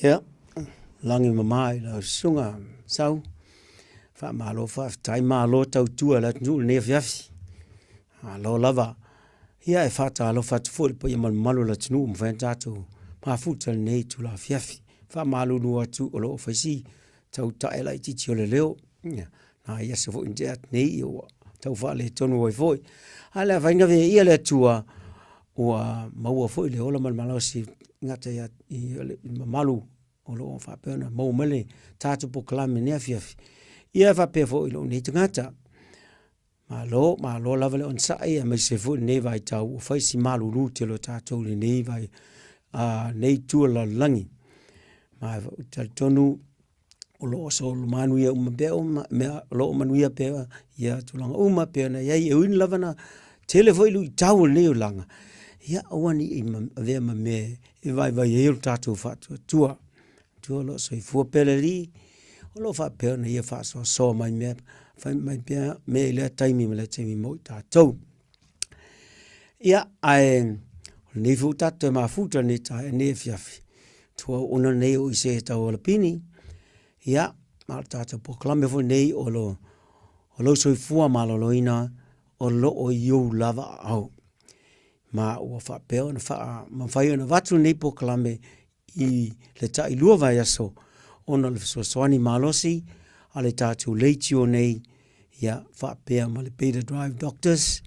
Ia, lagi mama i lau susuga Sau, faamalo faafetai, malo tautua i le atunuu i lenei afiafi. Malo lava. Ia e faatalofa atu foi i le paia ma le mamalu o le atunuu ua mafai ona tatou mafuta i lenei itula afiafi. E faamalulu atu o lo o fai si tau tae laitiiti o le leo, ia, nai aso foi na tea atu nei ua tau faaletonu ai foi. Ae o le a afaina viia le Atua ua maua foi le ola ma le malosi e gata i le mamalu o lo o faapea ona maua mai le tatou polokalame i lenei afiafi, ia faapea foi i lou nei tagata. Malo, malo lava le onosai aemaise foi lenei vaitau ua fai si malulu tele o tatou i lenei vai, lenei itu o le lalolagi. Ma ou te talitonu o lo o solomanuia uma pea uma mea, o lo o manuia pea ia tulaga uma e pei ona i ai. E ui lava ina tele foi luitau o lenei olaga, ia aua ne i avea ma mea e vaivai ai lo tatou faatuatua. Atua o lo o soifua pea le Alii, o lo o faapea ona ia faasoasoa mai mea, fai mai pea mea i lea taimi ma lea taimi mo i tatou. Ia, ae o lenei foi ua tatou toe mafuta i lenei taeao i lenei afiafi, tua auauna lenei o i se tau Alapini, ia, ma o le tatou polokalame foi lenei o lou soifua maloloina o lo o i ou lava aao. Ma ua faapea ona mafai ona avatu lenei polokalame i le tailua vaiaso ona o le fesoasoani malosi a le tatou leitio nei, ia faapea ma le Beta Drive Doctors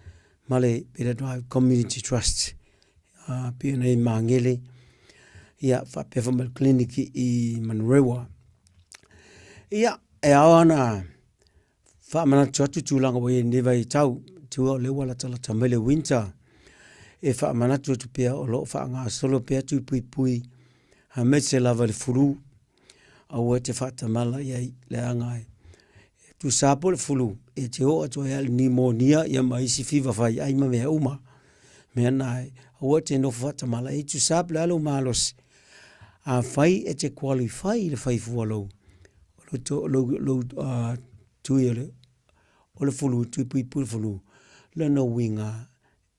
ma le Beta Drive Community Trust pei ona i ai i Magele, ia faapea foi ma le clinic i Manurewa. Ia, e ao ona faamanatu atu tulaga ua i ai i lenei vaitau, matua o lea ua latalata mai le winter, e faamanatu atu pea o lo o faagasolo pea tui puipui aemaise lava i le flu. Aua e te faatamala i ai leaga e tusa lava po o le flu, e te oo atu ai lava i le nimonia ma isi fiva faiai ma mea uma. O le mea lena, aua e te nofo faatamala i ai, tusa lava po o le a lou malosi, afai e te qualify i le fai fua o lou tui o le flu, tui puipui le flu, o lona uiga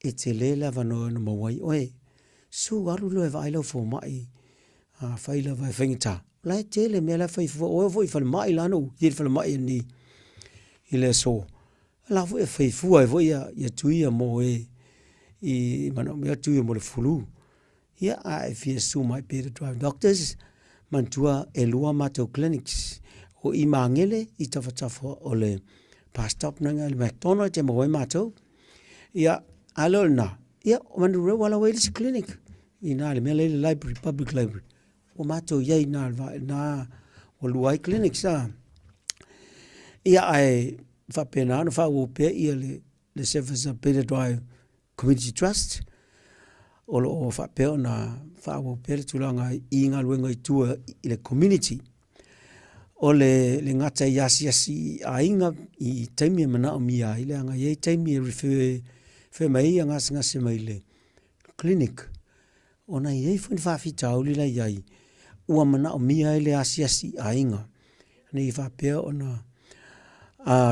e tele le avanoa e ono maua ai oe. Susu alu loa e vaai lau fomai, afai lava e faigata, o la e tele mea la e fai fua, ua oo foi i falemai la na ou i ai i le falemai nei i le aso, o la foi e fai fua ai foi ia tui ia mo e i manaomia tui mo le flu. Ia, a e fia susu mai pea i le Drive Doctors, manatua e lua matou clinics, o i Magele i tafatafa o le bus stop lena i le McDonald e maua ai matou. Ia, a le o lena, ia o Manurewa la ua i ai le isi clinic i ina i le mea la e i ai le library, public library. Ua matou i ai i ina i ina ua lua ai clinics. Ia ae faapena ona faaauau pea ia le service a Beta Drive Community Trust, o lo o faapea ona faaauau pea le tulaga i galuega i tua i le community. O le gata i asiasi i aiga i taimi e manaomia ai, leaga e i ai taimi e refer mai ai gasegase mai le clinic, ona e i ai foi ni faafitauli la e i ai ua manaomia ai le asiasi i aiga, ina ia faapea ona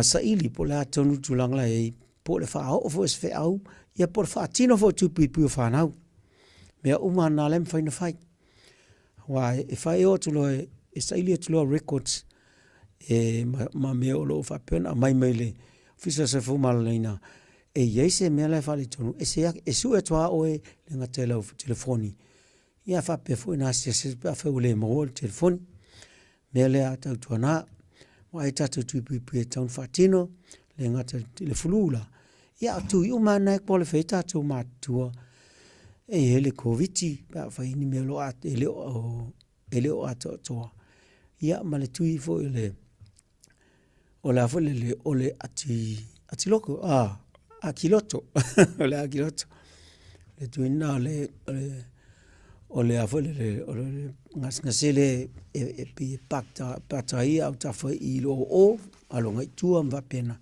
saili po o le a tonu le tulaga la e i ai, po o le faaoo foi o se feau, ia po o le faatino foi o tui puipui o fanau. Mea uma lava na o lea e mafai ona fai. Aua e fai e o atu loa e saili atu loa records ma mea o lo o faapea ona aumai mai le Ofisa o le Soifua Maloloina, e i ai se mea la e faaletonu, e sue atu lava oe e le gata i lau telefoni, ia faapea foi ona asiasi atu pe afai ua le maua le telefoni. O le mea lea tautuana, vaai tatou tui puipui e tatau ona faatino, e le gata i le flu la, a o tui uma lava na e qualify ai tatou matutua e i ai le Koviti pe afai ni mea e le o atoatoa, ia ma le tui foi o le o le a foi lele, o le ati, atiloto, atiloto, o le atiloto. Le tui lena o le, o le a foi lele, o le gasegase lea e pei e pata ai autafa i lou oo alu agai i tua ma faapena.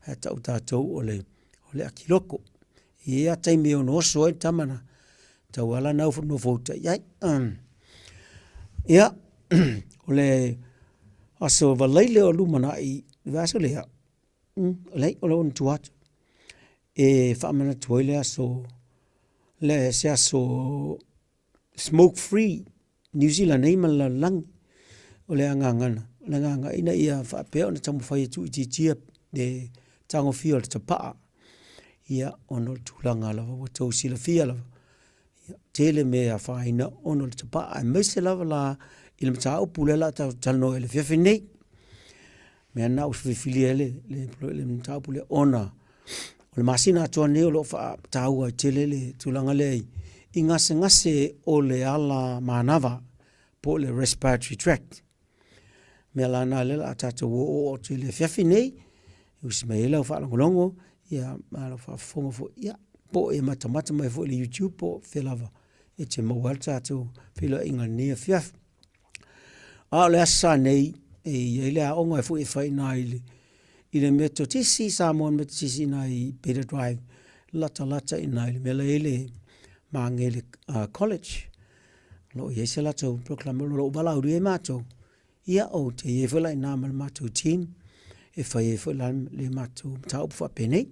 Ae tau tatou o le atiloko. E i ai lava taimi e ono oso ai le tama lena, tatau lava la ona nofouta i ai. Ia, o le Aso Faraile o lumanai, le vaiaso lea, leai o le ona tua atu, e faamanatu ai le aso, se aso smoke free. Niu Sila nei ma le lalolagi. O le agaga na, o le agaga ina ia faapea ona taumafai e tuuitiitia le tagofia o le tapaa, ia ona o le tulaga lava ua outou silafia lava, ia tele mea e afaina ona o le tapaa aemaise lava la i le mataupu lea o le a tatou talanoa ai i le afiafi lenei. O le mea lena ua filifilia ai le mataupu lea ona o le masina atoa lenei o lo o faataua ai tele le tulaga lea i gasegase o le ala manava po o le respiratory tract. O le mea la lena o lea o le a tatou oooo atu i le afiafi lenei, e usi mai ai lau faalogologo ma lau faafofoga foi, ia, po o e matamata mai foi i le YouTube po o fea lava e te maua ai le tatou feiloaiga i lenei afiafi. A o le Aso Sa nei, e i ai le aoga foi e fai i ina i le Metotisi, Samoa Metotisi i ina i Peter Drive, latalata i ina i le mea la e i ai le Magele College. O lo o i ai se latou polokalame o lo o valaaulia ai matou, ia ou te i ai foi la i ina ma le matou team e fai ai foi la le matou mataupu faapenei.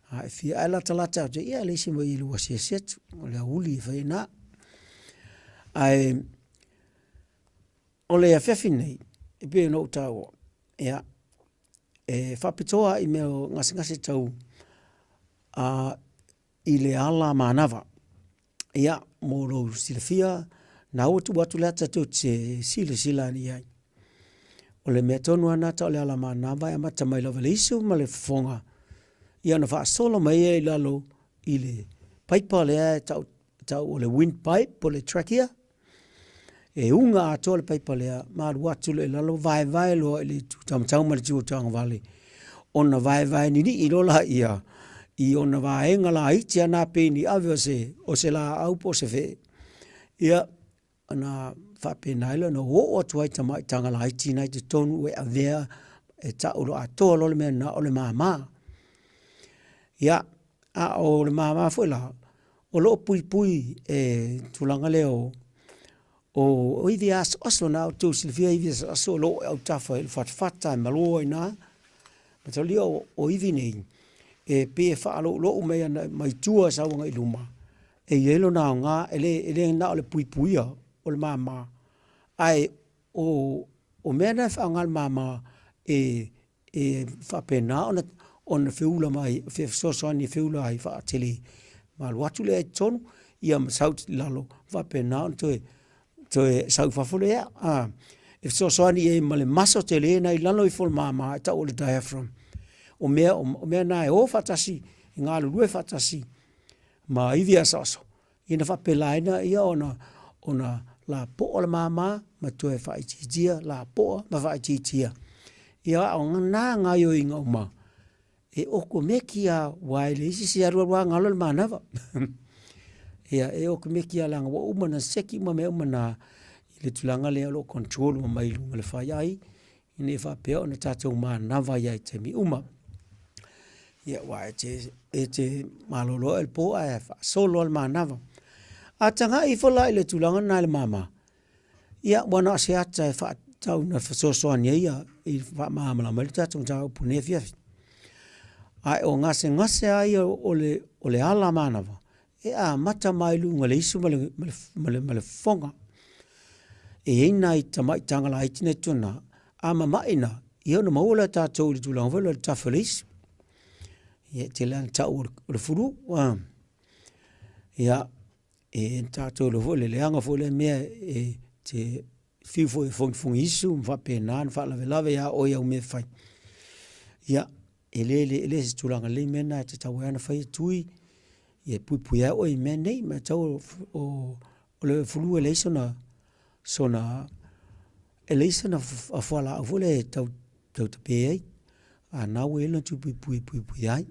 A e fia ae latalata atu, ia e leai se mea o i ai i lou asiasi atu, o le aoauli e fai ai i ina. Ae o le afiafi lenei, e pei ona ou taua, ia, e faapitoa lava i mea o gasegase tau i le ala manava. Ia, mo lou silafia, na ua tuu atu le ata tou te silasila ane i ai. O le mea tonu lava lena tau o le ala manava e amata mai lava i le isu ma le fofoga, ia ona faasolo mai lea i lalo i le paipa lea e tau tau o le wind pipe po o le trachea, e uga atoa le paipa lea ma alu atu loa i lalo vaevae loa i le itu taumatau ma le itu tauagavale, ona vaevae ninii loa laia i ona vaega laiti lava na pei ni ave o se laau po o se fee, ia, ona faapena ai lea ona oo atu ai i tamai taga laiti na i totonu e avea e tau loa atoa loa le mea lena o le mama. Ia, a o le mama foi la, o lo o puipui e le tulaga lea o ivi asoaso na outou silafia ivi asoaso o lo o i autafa i le fatafata e malo ai i ina. Mataulia o ivi nei, e pei e faalouloua mai ana mai tua e sau agai i luma, e i ai lona aoga, e le na o le puipuia o le mama, ae o mea na e faaaoga e le mama e e faapena ona feula mai, fesoasoani e feula ai faatele ma alu atu lea i totonu ia ma sau i lalo faapena ona toe toe sau i fafo le ea. E fesoasoani i ai ma le maso tele na i lalo ifo o le mama e tau o le diaphragm. O mea o mea na e o faatasi, e galulue faatasi ma ivi asoaso Ina faapelaina ia ona ona lapoa le mama ma toe faaitiitia, lapoa ma faaitiitia. Ia a o na gaoioiga uma, e okomeki lava aua e leai se isi e alu alu lava galo le manava. Ia e okomeki lava leaga ua uma ona seki uma mea uma na i le tulaga lea o lo o control uma mai luga o le faiai ina ia faapea ona tatou manava ai lava i taimi uma. Ia aua e te e te malolo oe i le po ae faasolo lava le manava. A tagai ifo la i le tulaga lena i le mama, ia ua na o se ata e faatatau ina fesoasoani ai ia i faamalamalama ai le tatou mataupu i lenei afiafi. Ae o gasegase lava ia o le ala manava, e amata mai luga o le isu ma le fofoga. E i ai nai tamai taga laiti na i totonu i ina, a mamai ina, ia ona maua lea o tatou i le tulaga foi lea o le tafe o le isu. Ia e tele lava ina tau o le flu. Ia, e tatou iloa foi le leaga foi o lea mea e te fiu foi e fogifogi isu ma faapena ona faalavelave ia oe i au mea e fai. Ia, e le o se tulaga lelei mea na e tatau ai ona fai e tui e puipui ai oe i mea nei. Matau o le flu e leai sona, e leai sona fualaau foi lea e tau tape ai, a o lena ua i ai lona tui puipui e puipui ai.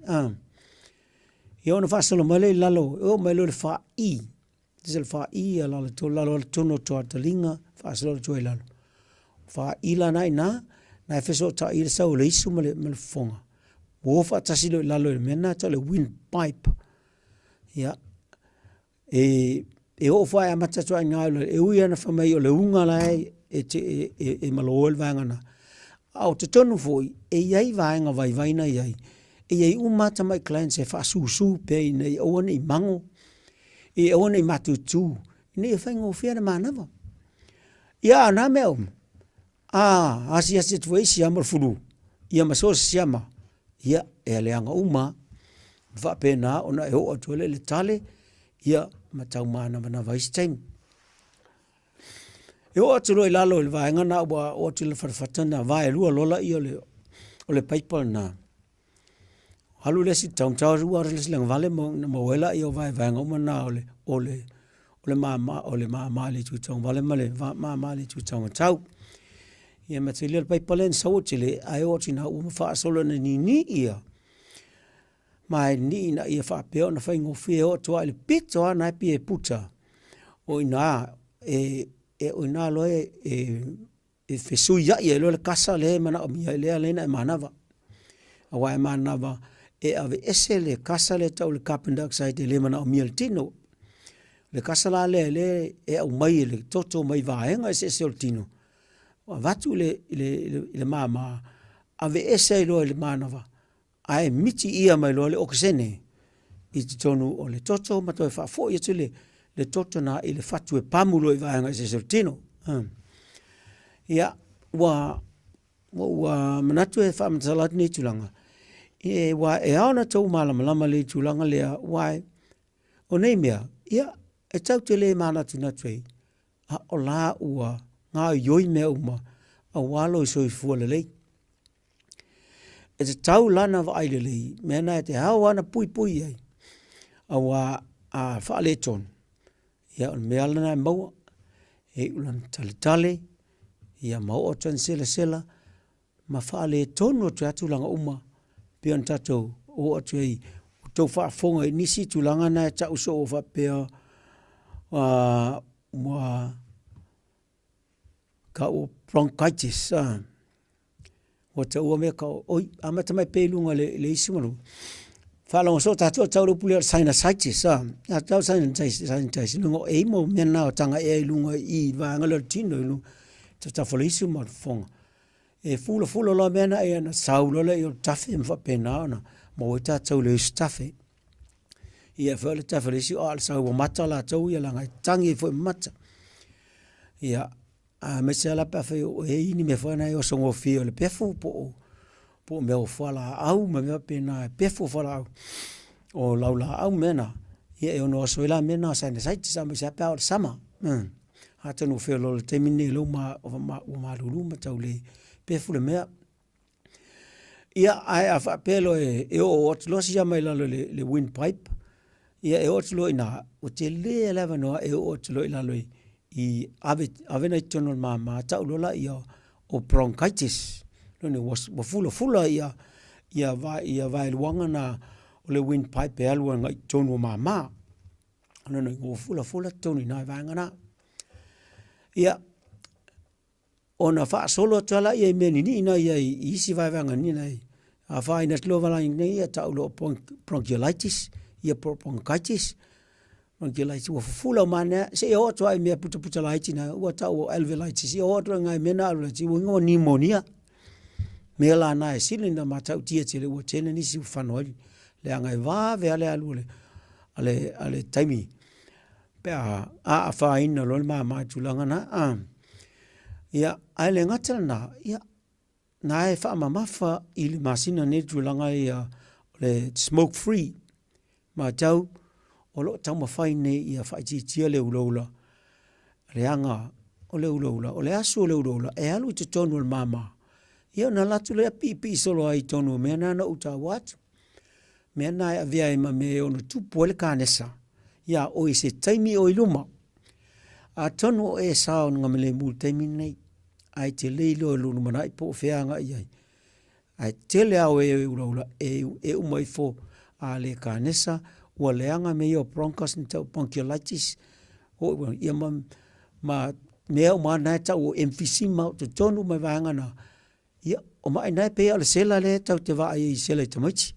Ia ona faasolo mai lea i lalo, e oo mai loa i le fa'i, tusa o le fa'i i lalo tonu atu lava o le taliga faasolo atu ai i lalo. Fa'i la lena e i ina, na e fesootai ai le sau o le isu ma le fofoga, ua o faatasi loa i lalo i le mea lena e tau o le wind pipe. Ia, e oo foi e amata atu lava i ina, e ui lava ina fai mai o le uga la e malo ai le vaega lena, a o totonu foi, e i ai vaega vaivai na e i ai, e i ai uma lava tamai glands e faasusu pea ina ia aua ne i mago, ia aua ne i matutu, ina ia faigofie ona manava. Ia, a o na mea uma, a asiasi atu foi i siama o le flu, ia ma so o se siama, ia, e leaga uma lava. E faapena ona e oo atu ai lea i le tale, ia ma tau manavanava ai isi taimi. E oo atu loa i lalo i le vaega lena ua oo atu i le fatafata lena, vaelua loa lea o le paipa lena, alu le isi taugata alu le isi i le lagavale ona maua ai lea o vaevaega uma na o le mama i le itu taugavale ma le mama i le itu taumatau. Ia ma tele le paipa lea na sau ua tele, ae oo atu i ina ua faasolo ina ninii ia, ma e nii ina ia faapea ona faigofie e oo atu lava i le pito lava lena e pei e puta, o i ina o i ina loa e fesuiai ai loa le kasa lea e manaomia lea e ala ai ona e manava. Aua e manava e aveese le kasa lea e tau o le carbon dioxide e le manaomia e le tino. O le kasa la lea lea e aumai e le toto mai vaega eseese o le tino, avatu i le mama, aveese ai loa i le manava ae miti mai loa le okesene i totonu o le toto ma toe faafoi atu le toto lena i le fatu e pamu loa i vaega eseese o le tino. Ia, ua ou manatu e faamatala atu nei tulaga, aua e ao ona outou malamalama lelei i le tulaga lea, aua o nei mea, ia, e tatou te le manatunatu ai, a o la ua gaoioi mea uma aua lou soifua lelei. E tatau la ona vaai lelei, o mea na e ao lava ona puipui i ai, aua a faaletonu, ia o le mea lava lena e maua, e iu ina taletale, ia ma oo atu lava ina selasela ma faaletonu atu ai lava tulaga uma pei ona tatou oo atu ai, ua outou faafofoga i nisi tulaga na e tau soo faapea ua tau o bronchitis ua taua mea tau, oi amata mai pea i luga i le isi manu. Faalogo soo tatou e tau le upu lea o le sinusitis a, a tau sinusitis lona uiga e i ai le mau mea lena o taga ea i luga i i le vaega lea o le tino i luga i tafatafa o le isu ma le fofoga. E fulafula loa mea na ona sau loa lea o le tafe ma faapena ona maua ai tatou i le usu tafe. Ia foi o le tafe o le isi a o le sau ua mata latou ia leaga e tagi ai foi ma mata. Ia, aemaise lava la pe afai o i ai ni mea foi na e oso gofie o le pefu po o mea o fualaau ma mea faapena e pefu fualaau, o laulaau ma mea na, ia e ono oso ai la mea na o sinusitis aemaise lava pe a oo i le sama. Atonu ua feoloolo i le taimi lenei o lea ua malulu ma tau le pefu le mea. Ia, ae a faapea loa e oo atu loa siama i lalo i le wind pipe, ia e oo atu loa i ina, ua tele lava le avanoa e oo atu loa i lalo i ave i totonu o le mama, tau loa lea o bronchitis. Lona uiga ua fulafula ia vaeluaga na o le wind pipe e alu agai i totonu o mama. Lona uiga ua fulafula totonu i ina i vaega na. Ia, ona faasolo atu lava lea i mea ninii na ia i isi vaevaega ninii na ia, afaina atu loa valagi nei ia tau loa o bronchiolitis, ia po o bronchitis. Bronchiolitis ua fufula uma ane lava seia oo atu lava i mea putaputa laiti na ua tau o alveolitis, ia oo atu loa i nai mea na alveolitis, lona uiga ua niumonia. O mea la na e sili ona matautia tele ua tele nisi ua fano ai, leaga e vave lava le alu a le taimi pe a afaina loa le mama i le tulaga lena. Ia, ae le gata lena, ia, na e faamamafa i le masina nei le tulaga ia o le smoke free. Matau, o lo o taumafai nei ia faaitiitia le ulaula, leaga o le ulaula, o le asu o le ulaula e alu i totonu o le mama, ia ona alu atu lea piipii solo ai i totonu o mea na na ou taua atu. Mea na e avea ai ma mea e ono tupu ai le kanesa iā oe i se taimi o i luma. Atonu o e saogalemu i le taimi lenei, ae e te le iloa i lou lumanai po o fea e agai i ai. Ae tele lava o e ulaula e uma ifo a le kanesa, ua leaga mea ia o bronchus na tau o bronchiolitis, ia ma mea uma lava na e tau o emphysema, o totonu uma i vaega na. Ia, o ma'i na e pei lava o le sela lea tatou te vaai ai i sela i tamaiti.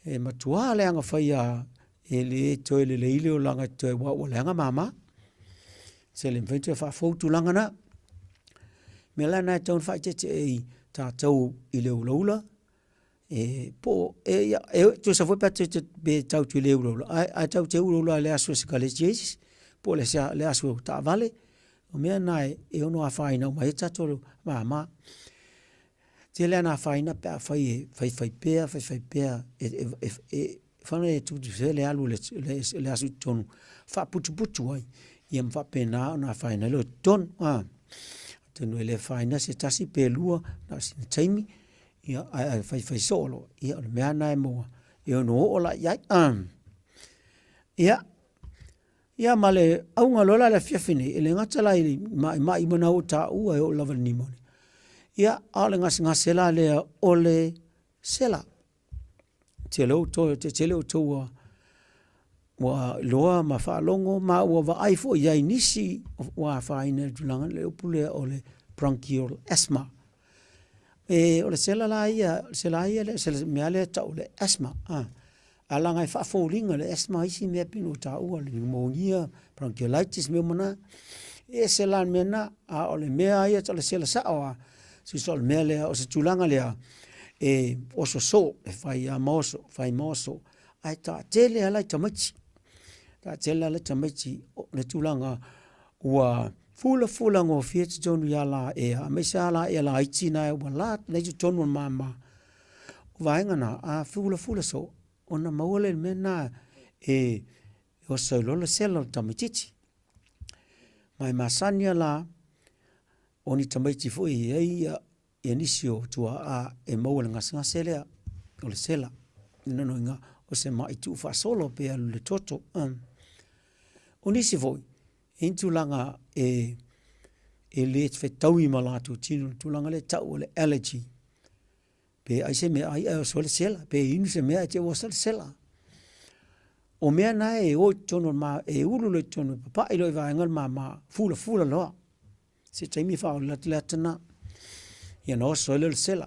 E matua leaga fai lava e le toe lelei le olaga e totoe aua ua leaga mama. Se le mafai ona toe faafou tulaga na. O le mea la lena e tatau ona faaeteete ai tatou i le ulaula, e po o, e tusa foi pe tatou te le ulaula, ae tatou te ulaula lava i le asu e sikaleti ai isi, po o le asu taavale. O mea na e ono afaina uma ai tatou mama. Tele lava ina afaina pe afai e faifai pea faifai pea e tuputupu le alu o le asu i totonu faaputuputu ai, ia ma faapena ona afaina ai loa i totonu. Atonu e le afaina se tasi pe lua na o sina taimi, ia ae a faifai soo loa, ia o le mea lava lena e maua e ono oo la i ai. Ia, ia ma le auga loa la o le afiafi nei, e le gata la i maimai uma na ua taua e oo lava i le niumonia, ia a o le gasegase la lea o le sela. Ou te tele outou ua iloa ma faalogo ma ua vaai foi i ai i nisi ua afaina i le tulaga lea, o le upu lea o le bronchial asthma. O le sela la ia, o le mea lea e tau o le asthma, ae leaga e faafoliga le asthma i isi mea e pei ona ou taua, o le niumonia, bronchiolitis, mea uma na. E ese la le mea lena, a o le mea lava ia o le sela sao lava, tusa o le mea lea, o se tulaga lea e oso soo, e fai lava ma oso, fai ma oso, ae toatele lava la i tamaiti, toatele lava tamaiti o le tulaga ua fulafula gofie totonu i alaea, aemaise lava alaea laiti na ua la i totonu o le mama. O vaega na, a fulafula soo, ona maua lea i le mea lena e oso ai loa le sela o le tamaitiiti. Ma e masani lava la o ni tamaiti foi e i ai ia nisi o tuaa e maua i le gasegase lea o le sela. O lona uiga o se mai tuufaasolo pe alu i le toto. O nisi foi, e i ai tulaga e le fetaui ma latou tino i le tulaga lea e tau o le allergy. Pe ai se meaai ae oso ai le sela, pe inu se mea ae te i ua oso le sela. O mea na e o i totonu o le ma, e ulu loa i totonu, e papai loa i vaega o le mama, fulafula loa. Se taimi faaoli atu le ata lena, ia ona oso ai lea o le sela.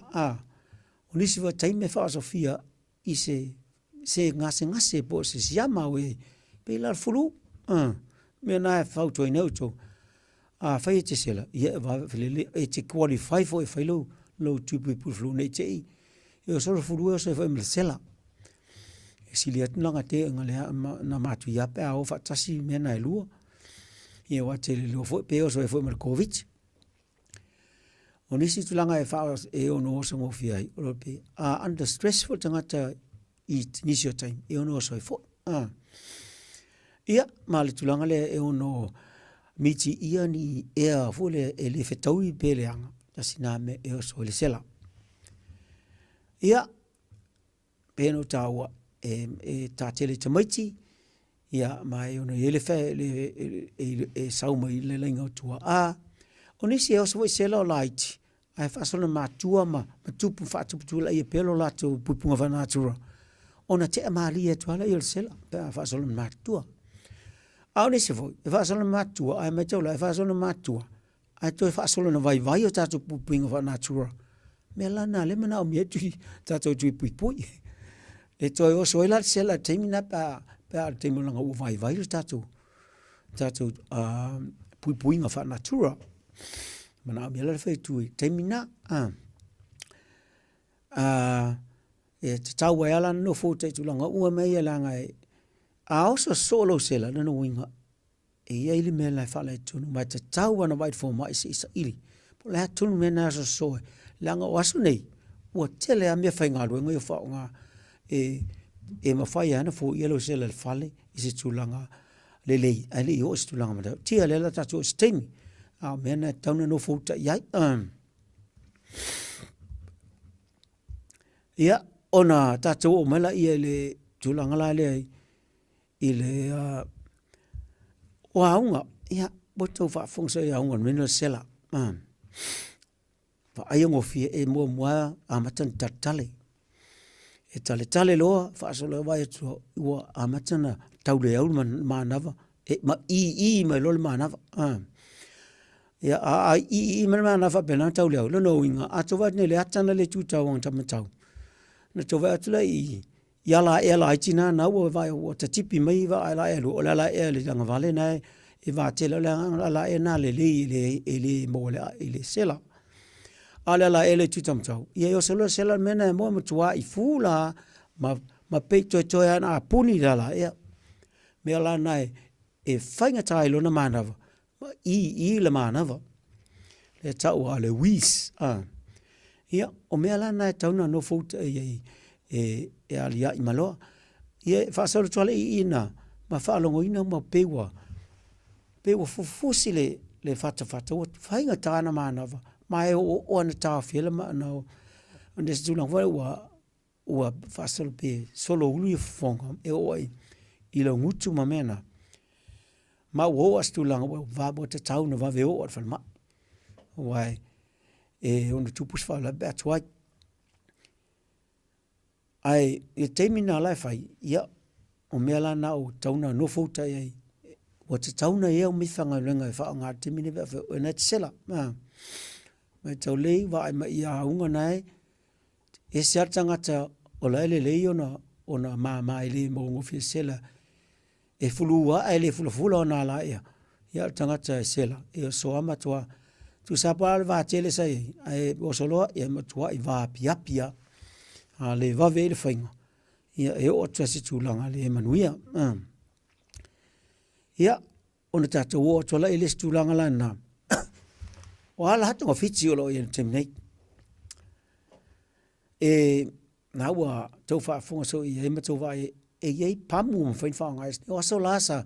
O nisi foi taimi e faaosofia i se gasegase po o se siama ua i ai, pei la o le flu. O mea na e fautuaina ai outou, afai e te sela, ia vave e te qualify foi e fai lou tui puipui i le flu ne i te i, e oso le flu e oso ai foi ma le sela. E sili atu ona matuia pe a o faatasi mea na e lua. Ia aua e te le iloa foi pe oso ai foi ma le Koviti. O nisi tulaga e ono oso gofie ai, a under stress foi le tagata i nisi o taimi, e ono oso ai foi. Ia, ma le tulaga lea e ono mitiia ni ea foi lea e le fetaui pe leaga, tasi lena mea e oso ai le sela. Ia, pei ona ou taua, e taatele i tamaiti, ia ma e ono i ai le e sau mai le laina o tuaa. O nisi e oso foi sela o laiti, ae faasolo ina matua ma tupu faatuputupulaia pea lo latou puipuiga faalenatura, ona tea malie atu lava lea o le sela pe a faasolo ina matutua. A o nisi foi, e faasolo ina matutua, ae matau la, e faasolo ina matutua, ae toe faasolo ina vaivai o tatou puipuiga faalenatura. O le mea la lena o lea e manaomia ai tatou tui puipui. E toe oso ai la le sela i le taimi lena pe a o le taimi leaga ua vaivai le tatou puipuiga faalenatura. E manaomia la le fai atu i le taimi lena. E tatau ai lava la ona nofo uta i tulaga uma mea ia leaga a oso soo lou sela, o lona uiga e i ai le mea la e faaletonu ma e tatau lava ona vaai i le fomai se i saili po o le a tonu le mea lena e oso sosoo ai. Leaga o aso nei, ua tele lava meafaigaluega ia ua faaaoga e mafai lava ona foia lou sela i le fale i se tulaga lelei ae le i oo i se tulaga matautia. O lea o le a tatou oo i se taimi, a o mea na e tatau ona nofo uta i ai. Ia, ona tatou oo mai lea i le tulaga la lea i le o auga, ia ua outou faafofoga soo i auga o le mea lenei o le sela. Vaaia gofie e muamua lava amata ona taletale. E taletale loa faasolo ina vaai atu ua amata ona tau leai le manava, ma ii mai loa le manava. Ia a ii mai le manava faapena ona tau leai, o lona uiga, a outou vaai atu nei i le ata lea e tu i le taumatatau, ona outou vaai atu lea i i alaea laiti na na ua vaai ua tatipi mai alaea e lua, o le alaea i le agavale na e vatele, o le alaea na lelei e le maua i le sela. A o le alaea lea e tu i taumatau, ia e oso loa le sela, o le mea lena e maua e matuai fula lava ma pei toetoe lava ona a puni le alaea. O le mea la lena e faigata ai loa ona manava. Ma i i le manava. Lea tau a le wheeze. A. Ia, o mea la na e tau na nofo uta i ai e, e aliaʻi mai loa. Ia, e faasolo atu lava le ii na, ma faalogoina ma pei ua, pei ua fufusi le, le fatafata, ua faigata ona manava, ma e oooo lava ina taofia ai le ma, na, o le isi tulaga foi lea ua, ua faasolo pe soloulu ia fofoga e oo ai i lou gutu ma mea na. Ma ua oo lava i se tulaga ua tatau ona vave oo lava i le falemai, aua e ono tupu se faalavelave pe a tuai. Ae i le taimi lena o la e fai, ia, o mea la na ua tatau ona nofo uta i ai, ua tatau ona i ai au meafaigaluega e faaaoga i le taimi lenei pe afai o oe o lena e te sela. Matau lelei vaai mai i auga na e ese lava le tagata o la e lelei ona mama e le maua gofie e sela. E fulu lava ae le fulafula ona ala ea. Ia o le tagata e sela, e oso lava ma matua, tusa lava po o le a le vatele sa i ai, ae oso loa e matuai vaapiapi lava. A le vave ai le faiga, ia e oo atu lava i se tulaga le manuia. Ia, ona tatou oo atu lea i le isi tulaga la lena, o a la togafiti o lo o i ai i le taimi nei? E na ua tou faafofoga soo i ai ma tou vaai ai, e i ai pamu ua mafai ona faaaoga. O aso la sa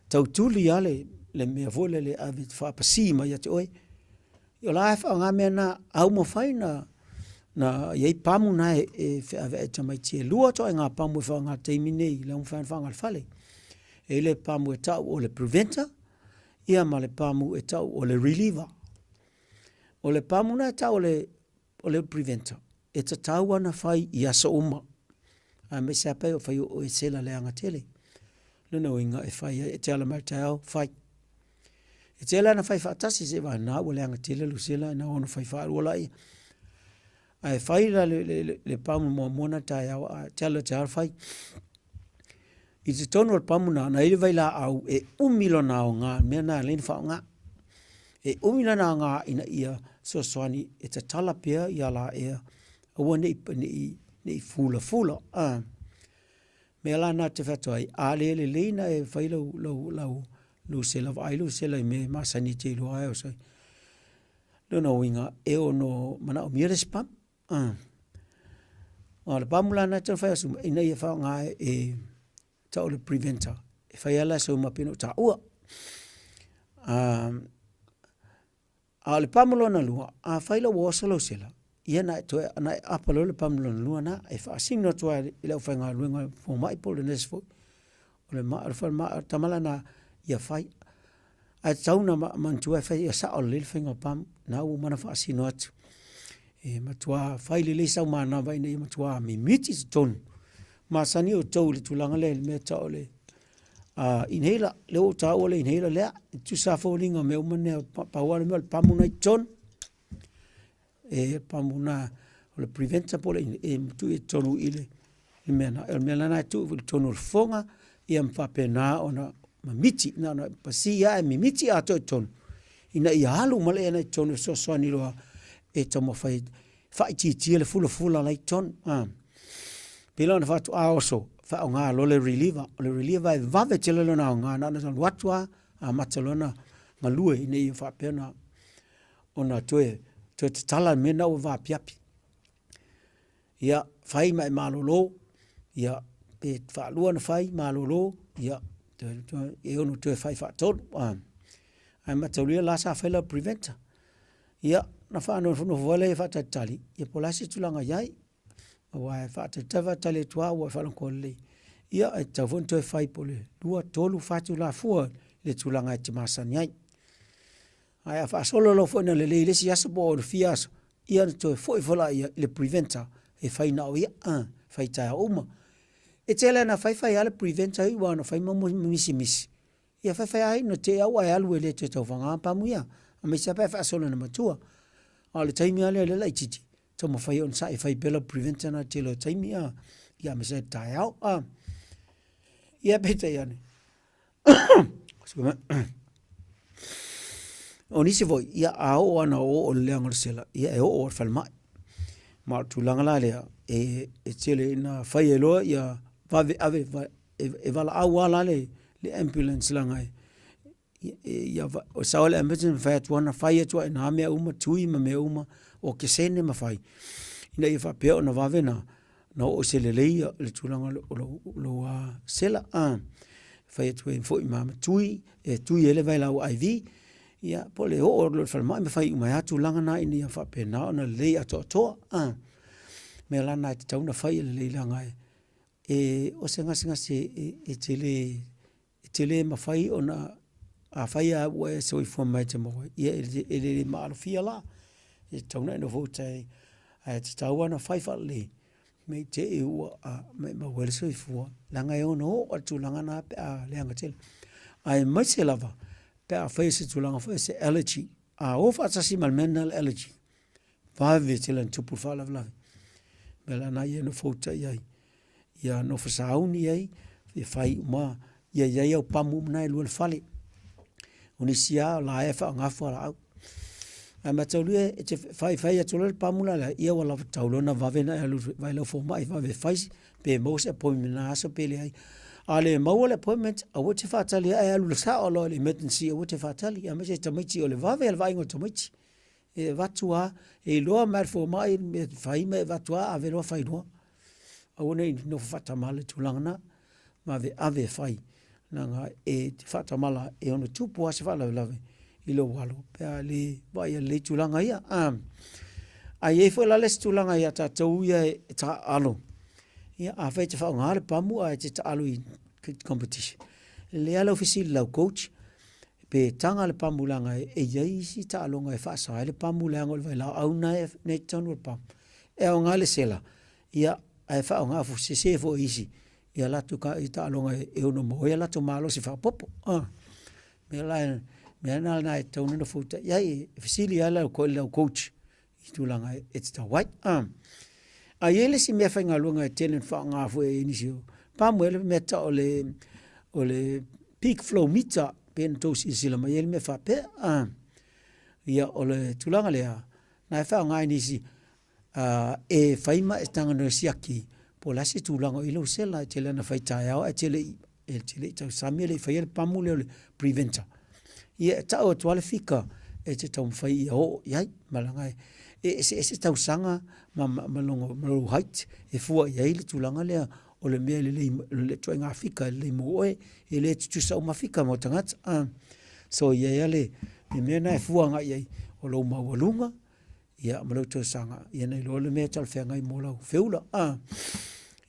tau tuli lava le, le mea foi lele e ave e faapasi mai ia te oe. O la e faaaoga mea na, a ua mafai ona na i ai pamu na e feaveai e tamaiti. E lua ituaiga pamu e faaaoga i le taimi lenei, la ua mafai ona faaaoga i le fale. E i ai le pamu e tau o le preventer, ia ma le pamu e tau o le reliever. O le pamu na e tau o le o le preventer, e tatau lava ona fai i aso uma, aemaise lava pe afai o oe e sela leaga tele. O lona uiga e fai ai, e te ala mai i le taeao, fai. E tele lava ina fai faatasi seiavagana ua leaga tele lou sela ona ono fai faalua lea. Ae fai la le pamu muamua lena i le taeao, ae te alu i le taeao fai. I totonu o le pamu lena, na i ai le vailaau e umi lona aoga, le mea lena e ala ai ona faaaoga. E umi lona aoga ina ia fesoasoani e tatala pea ia alaea aua ne i fulafula. O le mea la lena ou te fai atu ai, a le lelei ona e fai lau sela, vaai lou sela i mea e masani e te iloa ai. O lona uiga e ono manaomia le isi pamu. O le pamu la lena e tatau ona fai ina ia faaaoga e tau o le preventer e fai lava la e soma pei ona ou taua. A o le pamu lona lua, afai la ua oso lau sela, ia ona e toe ona e aapa loa lea i le pamu lona lua lena, e faasino atu lava i le aufaigaluega fomai po o le nurse foi, o le falemai, o le tama lena ia fai. Ae tatau ona manatua e fai ia sao lelei le faiga o pamu, lena ua uma ona faasino atu. E matua fai lelei sau manava ina ia matua mimiti i totonu. Masani outou i le tulaga lea i le mea e tau o le inhaler, lea ua ou taua le inhaler lea, e tutusa lava foliga o mea uma nei, pau lava le mea o le pamu lena e i totonu. E pamu lena o le preventer po o le e tuu i totonu i le mea lena. O le mea lena e tuu i totonu o le fofoga ia ma faapena ona mimiti, na ona pasi lava ae mimiti atoa i totonu ina ia alu uma le ea lena i totonu e fesoasoani loa e taumafai e faaitiitia le fulafula la e i totonu. Pei la ona fai atu, a oso, faaaoga loa le reliever. O le reliever e vave tele lona aoga, na ona alu atu lava amata loa ona galue ina ia faapea ona ona toe, toe tatala le mea lena ua vaapiapi. Ia, fai ma e malolo, ia, pe faalua ona fai malolo, ia, e ono toe fai faatolu. Ae mataulia la sa fai lau preventer. Ia, ona faanofonofo foi lea faatalitali, ia po o le a se tulaga e i ai. Aua e faatalitali faatalitali atu lava ua faalogo lelei, ia e tatau foi ona toe fai po o le 2, 3, 4 itula fua i le tulaga e te masani ai. Ae a faasolo loa foi ina lelei i le isi aso po o le fia aso, ia ona toe foi foi lea i le preventer e fai na o ia, fai taeao uma. E tele lava ina fai fai lava le preventer iu lava ina fai ma misimisi, ia fai fai lava ina te i ua e alu e le toe taufaga pamu ia, aemaise lava pe a faasolo ina matua. A o le taimi lava lea o lea e laitiiti, taumafai e onosai e fai pea lau preventer lena i le tele o taimi, ia aemaise lava i le taeao. Ia peitai ane, O nisi foi, ia a oo lava ina oo i le leaga o le sela, ia e oo lava i le falemai. Ma o le tulaga la lea, e tele ina fai ai loa ia vave ave, e valaau lava la le ambulance leaga e... Ia, o le sao o le emergency e mafai atu lava ona fai atu lava i ina mea uma, tui ma mea uma, okesene ma fai, ina ia faapea ona vave ona oo i se lelei le tulaga o lou sela. E fai atu ai foi ma tui, e tui ai le vailaau IV, ia po o le oo loa i le falemai ma fai uma ai lava tulaga na ina ia faapena ona lelei atoatoa. O le mea la lena e tatau ona fai ia lelei leaga o se gasegase e te le e te le mafai ona, afai lava ua e soifua mai e te maua ai, ia e le maalofia la. E tatau ona e nofo uta ae tatau lava ona fai faalelei, ne i te i ua maumau ai le soifua, leaga e ono oo lava i le tulaga lena pe a leaga tele. Aemaise lava pe afai o se tulaga foi lea o se allergy, a o faatasi ma le mea lena o le allergy, vave tele ona tupu le faalavelave. O le mea la lena ia nofo uta i ai, ia nofo sauni ai, ia fai uma, ia i ai au pamu uma na e lua i le fale. O nisi lava o la e faaaoga fualaau, ae mataulia e te fai fai atu loa le pamu la e leai, ua lava tatau loa ona vave ona e alu e vaai lau fomai e vave fai pe maua se appointment i lena aso pe leai. A le maua le appointment, aua e te faatali ae alu sao loa i le emergency aua te faatali, aemaise tamaiti o le vave lava o le vaaiga o tamaiti. E avatu lava, e iloa mai lava e le fomai le mea e fai ma e avatu lava ave loa fai loa. Aua ne i nofo faatamala i le tulaga lena, vave ave e fai leaga e te faatamala e ono tupu lava se faalavelave i lou alo pe a le vaaia lelei tulaga ia. Ae i ai foi la le isi tulaga ia tatou ia e taaalo, ia afai e te faaaogaina le pamu ae te taalo i competition, e lelei lava lau fesili i lau coach pe taga le pamu leaga e i ai isi taaloga e faasa ai le pamu leaga o le vailaau lena e i totonu o le pamu. E aoga le sela, ia ae faaaoga sese foi e isi ia latou taaloga e ono maua ai o latou malosi faaopoopo. O le mea la lena e tatau ona nofo uta i ai, e fesili lava i lau coach i tulaga e tatau ai. Ae i ai le isi meafaigaluega e tele ina faaaoga foi e nisi o pamu, e i ai le mea e tau o le peak flow meter, pei ona outou silasila mai e i ai le mea faapea. Ia o le tulaga lea, na e faaaoga e nisi e fai ma e tago e siaki po o le a se tulaga o i ai lou sela. E tele lava ina fai taeao ae te le i tausami e le i faia le pamu lea o le preventer. Ia e tau atu lava le fika e te taumafai ia oo i ai, ma leaga e eseese tausaga ma lou height e fua i ai le tulaga lea o le mea e lelei, le ituaiga fika e lelei mo oe, e le tutusa uma fika mo tagata. So e i ai lava le mea lena e fua agai i ai, o lou maualuga ia ma lou tausaga, ia ona iloa lea o le mea e talafeagai mo lau feula.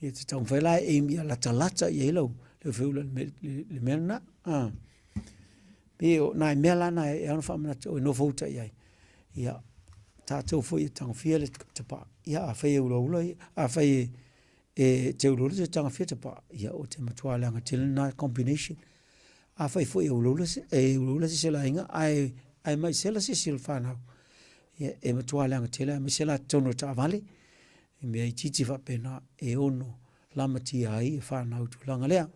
Ia te taumafai la e aim ia latalata i ai lau feula i le mea lena. Pei o nai mea la na e ao ona faamanatu e nofo uta i ai. Ia, tatou foi e tagofia le tapaa, ia afai e ulaula, afai e te ulaula e tagofia le tapaa, ia ou te matua leaga tele lena combination. Afai foi e ulaula se isi o le aiga ae mai sela se isi o le fanau, ia e matua leaga tele aemaise la totonu o taavale, i mea itiiti faapena e ono lamatia ai e fanau i le tulaga lea. O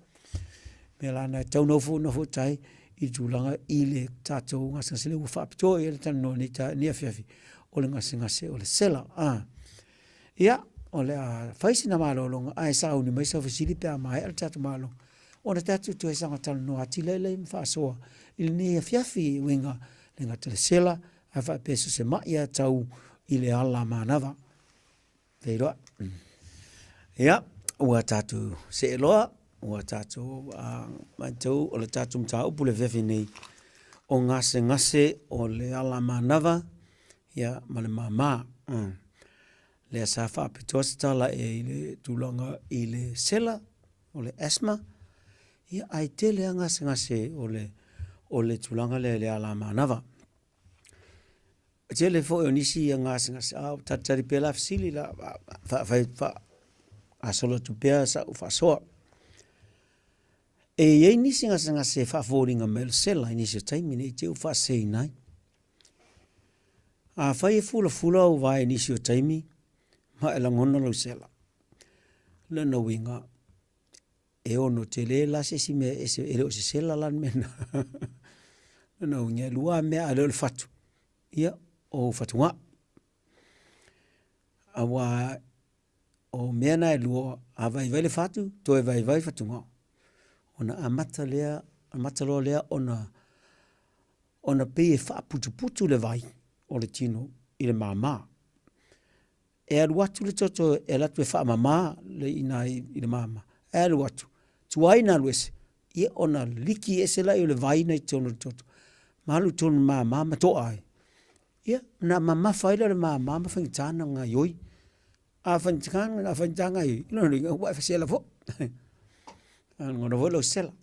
le mea la lena e tatau ona nofo uta ai i le tulaga i le tatou gasegase lea ua faapitoa i ai le talanoa i lenei afiafi, o le gasegase o le sela. Ia, o le a fai sina malologa ae sauni mai sau fesili pe a maea le tatou malologa ona tatou toe saga talanoa atili ai lea ma faasoa i lenei afiafi e uiga i le gata i le sela ae faapea so o se mai lava tau i le ala manava. Feiloai. Ia, ua tatou see loa, ua tatou matau o le tatou mataupu i le afiafi nei, o gasegase o le ala manava ia ma le mama. Lea sa faapitoa se tala i le tulaga i le sela, o le asthma, ia ae tele lava gasegase o le tulaga lea i le ala manava. E tele foi o nisi gasegase, a o talitali pea la fesili la faagasolo atu pea sau faasoa. E i ai nisi gasegase e faafoliga mai o le sela i nisi o taimi ne i te i ua faaseseina ai. Afai e fulafula ou vae i nisi o taimi ma e lagona lou sela, o lona uiga e ono tele la se isi mea e ese, e le o se sela la le mea lena. O lona uiga e lua lava mea, a le o le fatu, ia, o fatugao. Aua o mea na e lua, a vaivai le fatu, toe vaivai fatugao, ona amata lea, amata loa lea ona. Ona pei e faaputuputu le vai o le tino i le māmā. E alu atu le toto e alu atu e faamama le iina i le māmā. E alu atu, tuai ona alu ese, ia ona liki ese lea o le vai na i totonu o le toto, ma alu i totonu o le māmā ma toa ai. Ia, ona mamafa ai lea o le māmā ma faigata ona gaoioi. A faigata ona gaoioi, lona uiga ua e sela foi. E lagona foi lou sela. O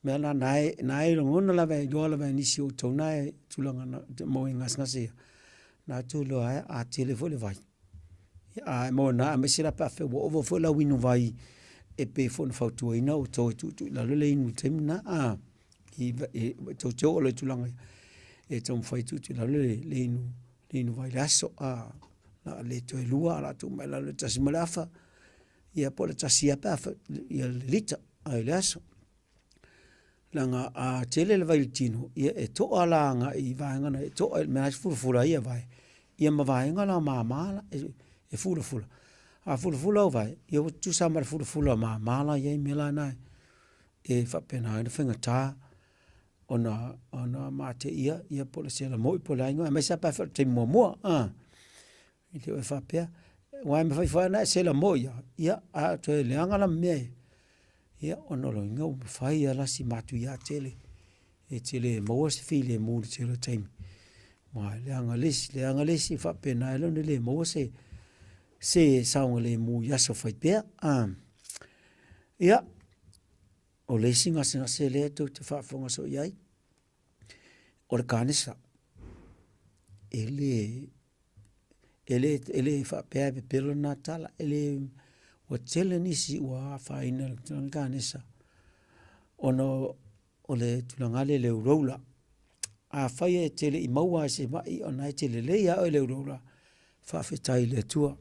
le mea la lena e lagona lava e iloa lava e nisi o outou na e tulaga e maua i gasegase ia, o lena ua outou iloa lava a tele foi le vai, a maua i ina aemaise la pe afai ua ova foi lau inu vai e pei foi ona fautuaina outou e tuutuu i lalo le inu i le taimi lena tou te oo loa i tulaga ia, e taumafai e tuutuu i lalo le inu vai i le aso. O le a le toe lua ae o le a tuu mai i lalo i le 1.5 ia po o le 1 lava pe afai le lita i le aso. Leaga a tele le vai i le tino, ia e toa la agai i vaega na, e toa i le mea la e fulafula ai vae, ia ma vaega la mama la e fulafula. A fulafula au vae, ia ua tutusa lava ma le fulafula o mama la e i ai mea la na e faapena ai ona faigata ona mateia ia po o le sela moi po o le a aemaise lava pe afai o le taimi muamua. E le o faapea, aua e mafai foi lava ona e sela moi lava, ia a toe leaga la ma mea ia, ia ona o lona uiga ua fai lava si matuia tele. E te le maua se filemu i le tele o taimi, aua e leaga le isi, leaga le isi, faapena ai lea ona le maua se saogalemu i aso fai pea. Ia, o le isi gasegase lea tou te faafofoga soo i ai, o le kanesa. E le faapea e pepelo lena tala, e le, ua tele nisi ua afaina i le tulaga kanesa ona o le tulaga lea i le ulaula. Afai e te le i maua lava i se mai o lena e te lelei lava oe i le ulaula, faafetai i le Atua.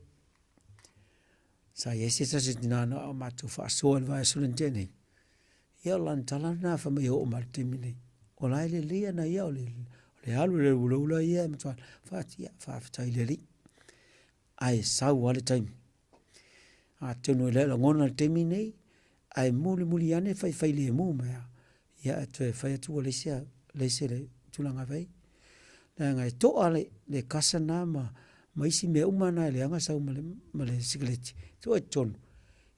Sa i ai se tasi o tina na matou faasoa i le vaiaso lea na tea nei, ia o lana tala lena fai mai e oo mai lava i le taimi lenei o la e lelei ana ia, o le alu i le ulaula ia e matua, ou fai atu, ia faafetai i le Alii. Ae sau lava le taimi. Atonu e le o lagona i le taimi lenei, ae mulimuli ane faifai lemu mai lava, ia ae toe fai atu ua leai se tulaga e fai ai. Leaga e toa le kasa lena ma isi mea uma na e leaga sau ma le sikareti, toa i totonu,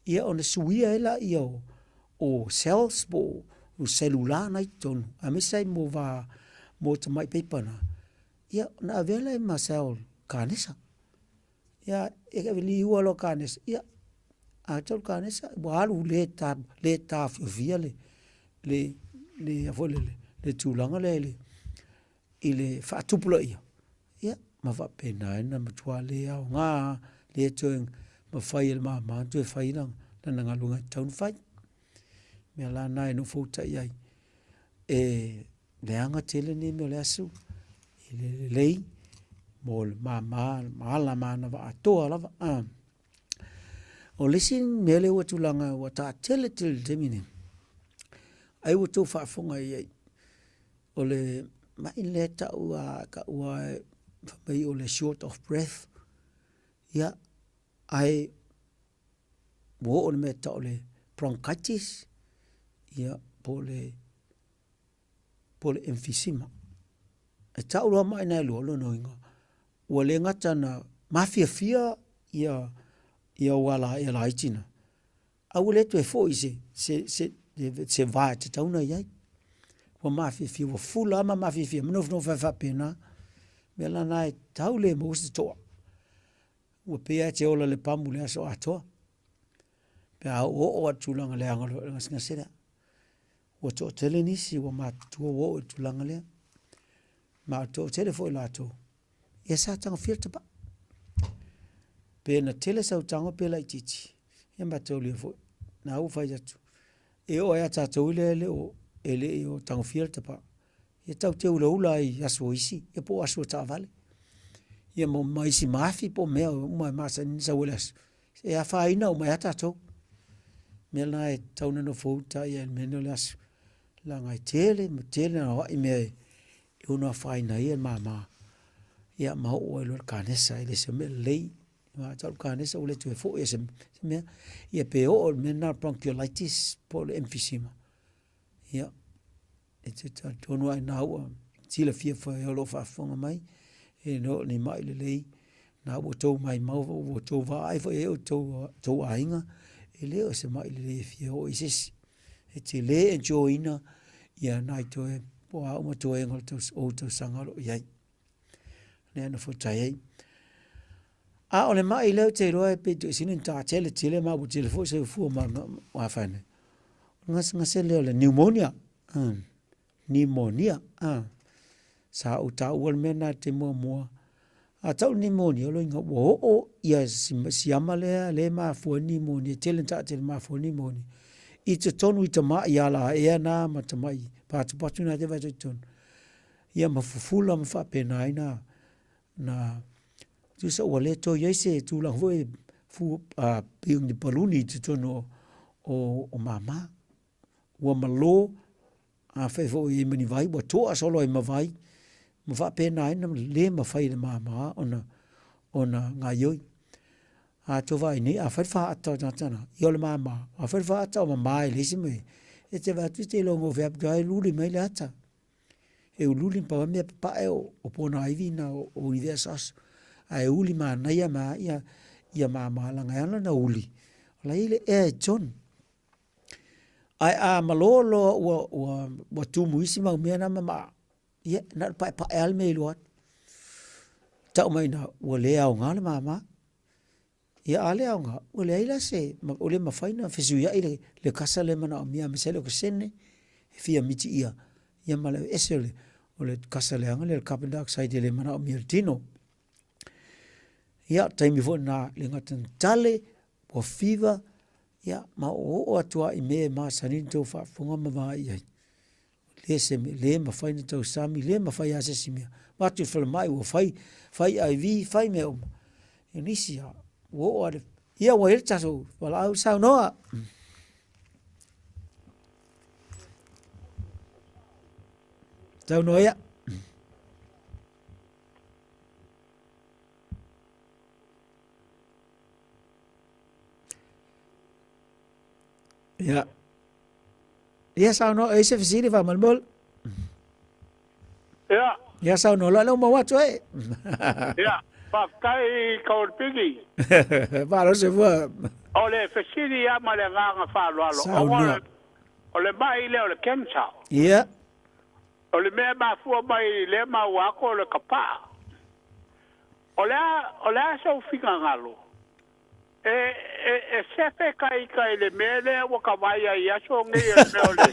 ia ona suia ai lea o cells po o cellular na e i totonu, aemaise lava mo va mo tamai paipa na, ia ona avea lea ma cell kanesa. Ia e liua loa i le kanesa, ia a tau le kanesa ua alu le taofiofia le tulaga lea i le faatupulaia, ia ma faapena ai ona matua le aoga lava, le toe mafai e le mama ona toe fai lana galuega e tatau ona fai. O le mea la lena e nofoutai ai, e leaga tele nei mea o le asu, e le lelei mo le mama ma ala ma anava atoa lava. O le isi mea lea ua tulaga ua taatele tele i le taimi lenei, ai ua outou faafofoga i ai, o le mai lea e taua fai mai o le short of breath, ia, ae ua oo i le mea e tau o le bronchitis, ia, po o le emphysema. E tau loa mai na e lua, o lona uiga, ua le gata ina mafiafia ou ala laiti na, ae ua le toe foi se va e tatau ona i ai. Ua mafiafia, ua fula lava ma mafiafia ma nofonofo ai faapena. O le mea la lena e tau le maua se toa. Ua pei lava e te ola i le pamu i le aso atoa pe a oooo lava i le tulaga leaga o le gasegase lea. Ua toatele nisi ua matutua ua oo i le tulaga lea, ma o le toatele foi o latou, ia sa tagofia le tapaa. Pe na tele sau tago pe laitiiti, ia mataulia foi, lena ua fai atu, e oo lava ia tatou ia e le o tagofia le tapaa, ia tatou te ulaula ai i aso o isi ia po o aso o taavale, ia ma isi ma afi po o mea uma e masani ona sau ai i le aso, e afaina uma ai lava tatou. O le mea lena e tatau ona nofouta ai i le mea lenei o le aso, leaga e tele ma tele naoai mea e ono afaina ai le mama, ia ma oo ai loa i le kanesa. E le o se mea lelei, aua a tau o le kanesa ua le toe foi lava se mea. Ia pe oo i le mea lena o le bronchiolitis po o le emphysema, ia, e te talitonu lava i ina ua silafia foi e o lo o faafofoga mai, e le o ni ma'i lelei, na ua outou maimau foi ua outou vaai foi i ai outou outou aiga, e le o se ma'i lelei e fia oo i ai se isi. E te le enjoy ina ia nai toe po o a uma toega o ou tausaga o lo o i ai. Lea na fuatai ai. A o le ma'i lea ou te iloa e pito sili ona taatele tele ma ua tele foi soifua ma afaina ai, o le gasegase lea o le pneumonia, pneumonia. Sa ou taua le mea lena i le taimi muamua. A tau le pneumonia, o lona uiga ua oo ia siama lea lea e mafua ai le pneumonia, e tele ina taatele e mafua ai le pneumonia, i totonu i tamai alaea na ma tamai patupatu na e te vaai atu ai i totonu, ia ma fufula ma faapena ai ona tusa ua le toe i ai se tulaga foi e pei o ni paluni i totonu o mama. Ua malo, afai foi ua i ai ma ni vai, ua toa solo ai ma vai, ma faapena ai ona le mafai e le mama ona gaoioi. A tou vaai nei, a fai le faata o le tagata lena, ia o le mama, a fai le faata o mama e leai se mea, e te vaai atu e te iloa gofie lava e luli mai le ata. E uliuli na pau lava le mea e papae o ponaivi na o ni asoaso, ae uli manaia mai lava ia mama leaga e ala ona uli, o la e i ai le ea i totonu. Ae a malo loa ua tumu isi mau mea na ma maa, ia na o le paepae lava le mea e iloa atu. Tau mai i ina ua le aoga le mama. Ia a le aoga, ua leai la se, ua le mafai ona fesuiai le kasa lea e manaomia aemaise ai le okesene e fia mitiia ia ma le aveese o le kasa leaga lea o le carbon dioxide e le manaomia e le tino. Ia o le taimi foi lena e le gata ina tale, ua fever, ia ma oooo atu lava i mea e masani ona outou faafofoga ma vaai i ai. Le se mea, le mafai ona tausami, le mafai lava se isi mea. Avatu i le falemai ua fai, fai IV, fai mea uma. O nisi lava, ua oo lava i le, ia ua i ai le tatou valaau, saunoa. Saunoa ia. Ia. Ia saunoa, e ai se fesili faamolemole? Ia. Ia saunoa loa lea ua maua atu ai. Ia, faafetai Kaulipiki. Malo Soifua. O le fesili lava ma le agaga faaaloalo, Saunoa. o le mai lea o le cancer. Ia. O le mea e mafua mai lea maua atu o le kapaa. O le a, o le a sou finagalo? E, e, e sefe ka ita i le mea lea ua ta vaai ai i aso nei o le mea o le,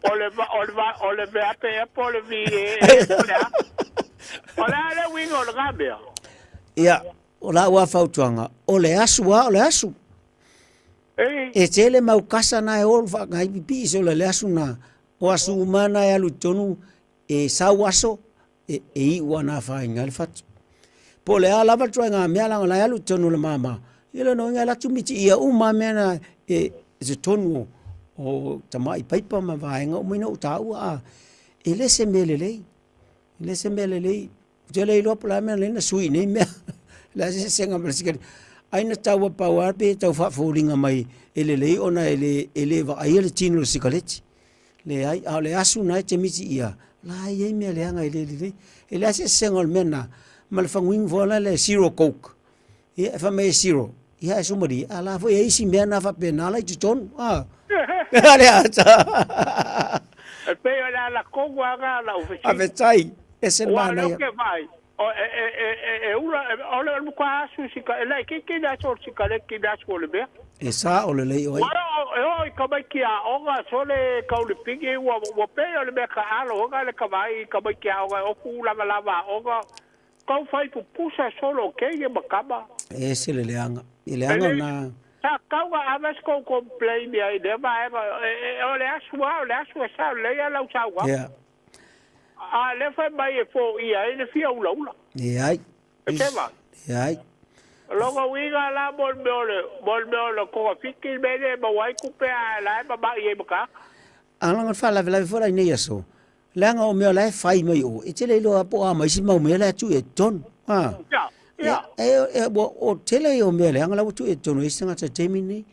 o le, o le, o le veape ea po o le VAA po o le a. O le a le uiga o lena mea? Ia, o lau lava fautuaga, o le asu lava o le asu. Ei. E tele mau kasa na e olo whakangai pipii sola le asu na. O asu uma na e alu i totonu, e sau aso, e, e iu ana afaina ai le fatu. Po o le a lava le ituaiga mea leaga o la e alu i totonu o le mama, ia lona uiga e alu atu mitiia uma lava mea na e, i totonu o, o tamai paipa ma vaega uma ina ua taua, a, e le se mea lelei. E le se mea lelei. Ou te le iloa po o le a le mea na ala ai ona sui i nei mea. O le a se eseesega ma le sikareti. Ai na tau a pau lava pei e tau faafoliga mai e lelei ona e le, e le vaaia le tino o le sikareti. Leai, a o le asu lena e te mitiia, o la e i ai mea leaga e le lelei. E leai se eseesega o le mea lena ma le faguinu foi lea zero coke. Ia, e fai mai e zero, ia ae sumalie, a la foi e i ai isi mea na faapena la i totonu, a. Le ata. E pei o le ala tonu lava lena o lau fesili. Faafetai, ese le Aua o lea manaia. ou te vaai, o, e, e, e, e, e ula, e, o le matua asu sika, e laitiiti le asu o le sikareti i le asu o le mea. E sao lelei oe. Ua oo, e oo i tamaiti aoga, sole tau le pigi, ua, ua pei o le mea taalo foi lena le tavaai i tamaiti aoga e ofu lavalava aoga, tau fai pupusa solo teine ma tama. E ese le leaga. I E leaga le, ona. sa tatau ona ave se tou complain i ai i lea vaega, e, e, o le asu lava, o le asu e sao lelei lava lau saunoaga. Ia. A o lea fai mai e foia ai le fia ulaula. Leai. E seva. Leai. O lona uiga la mo le mea o le, mo le mea o le togafiti le mea lea e maua ai tupe a la e mama'i ai ma tagata. A leaga o le faalavelave foi la i nei aso, leaga o mea o la e fai mai o, e te le iloa po o a ma isi mau mea la e tuu i totonu. A. Ia, ia. E, e, ua, o tele ia o mea leaga la ua tuu i totonu e isi tagata i le taimi lenei.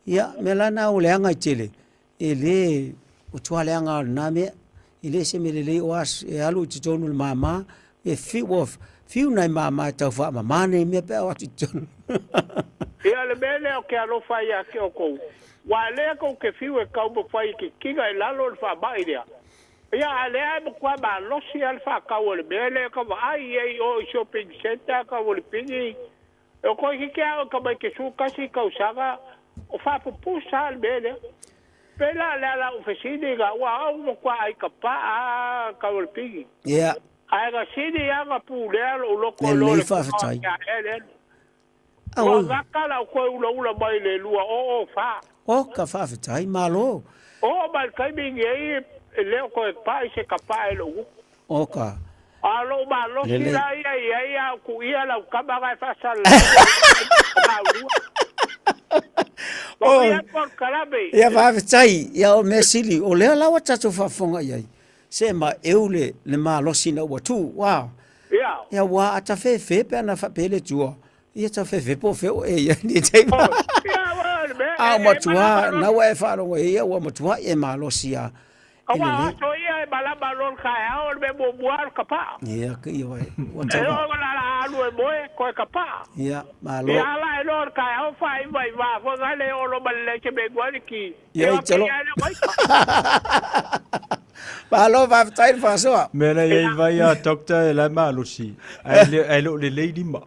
Ia, mea la na ua leaga ai tele, E le, ua tua leaga lava o lena mea. E le o se mea lelei o as e alu i totonu o le māmā, e fiu, ua fiu nai māmā e tau faamamā nei mea pe a o atu i totonu. Ia, le mea lea ou te alofa ai ia te outou, aua o lea tou te fiu e taumafai e titina i lalo le faamai lea, ia, a o lea e matua malosi lava le faatau o le mea lea e tau vaai i ai i o i shopping centre, Kaualipini, E toeitiiti lava oe tamaiti 11 tausaga o faapupusa lava le mea lea. Pei la o le ala o fesili na, aua o au ua matua aikapaa lava tau o le pigi. Ia. Ae na sili lava na pulea lou loto i lo Lelei le toa faafetai. o te ae lea. Ua Ua gata lau toe ulaula mai le 204. Oka faafetai, malo. Oo mai le taimi nei e le o toe pai se tapaa i lou gutu. Oka. A o lou malosi Lelei. la ia i ai a o tuia lau tama na e faasalalau maulua. Oh. Manuia polokalame. Ia faafetai, ia o mea sili, o lea la ua tatou faafofoga i ai, se maeu le, le malosi ina ua tuu, ua. Ia. Ia ua a tafefe pe ana faapea le Atua, ia tafefe po o fea ua e i ai nei taimi. Oh, ia, ua le mea, A e, o e matua, malama loa. na ua e faalogo i ai, ia ua matua e malosi a. E Aua o lelei. aso ia e malama loa le taeao, o le mea muamua lava o le tapaa. Ia, ke ia wai. Ua E tau. oo la la alu e moe, koe tapaa. Ia, malo. Ia ala e loa le taeao faaiva i va foi na le oo loa ma le leai se mea e inu ai le ti. Ia, E i talo. oa le waika. Malo, faafetai le faasoa. Mea la iai vai a doctor e la malosi. Ae le ae le o lelei lima.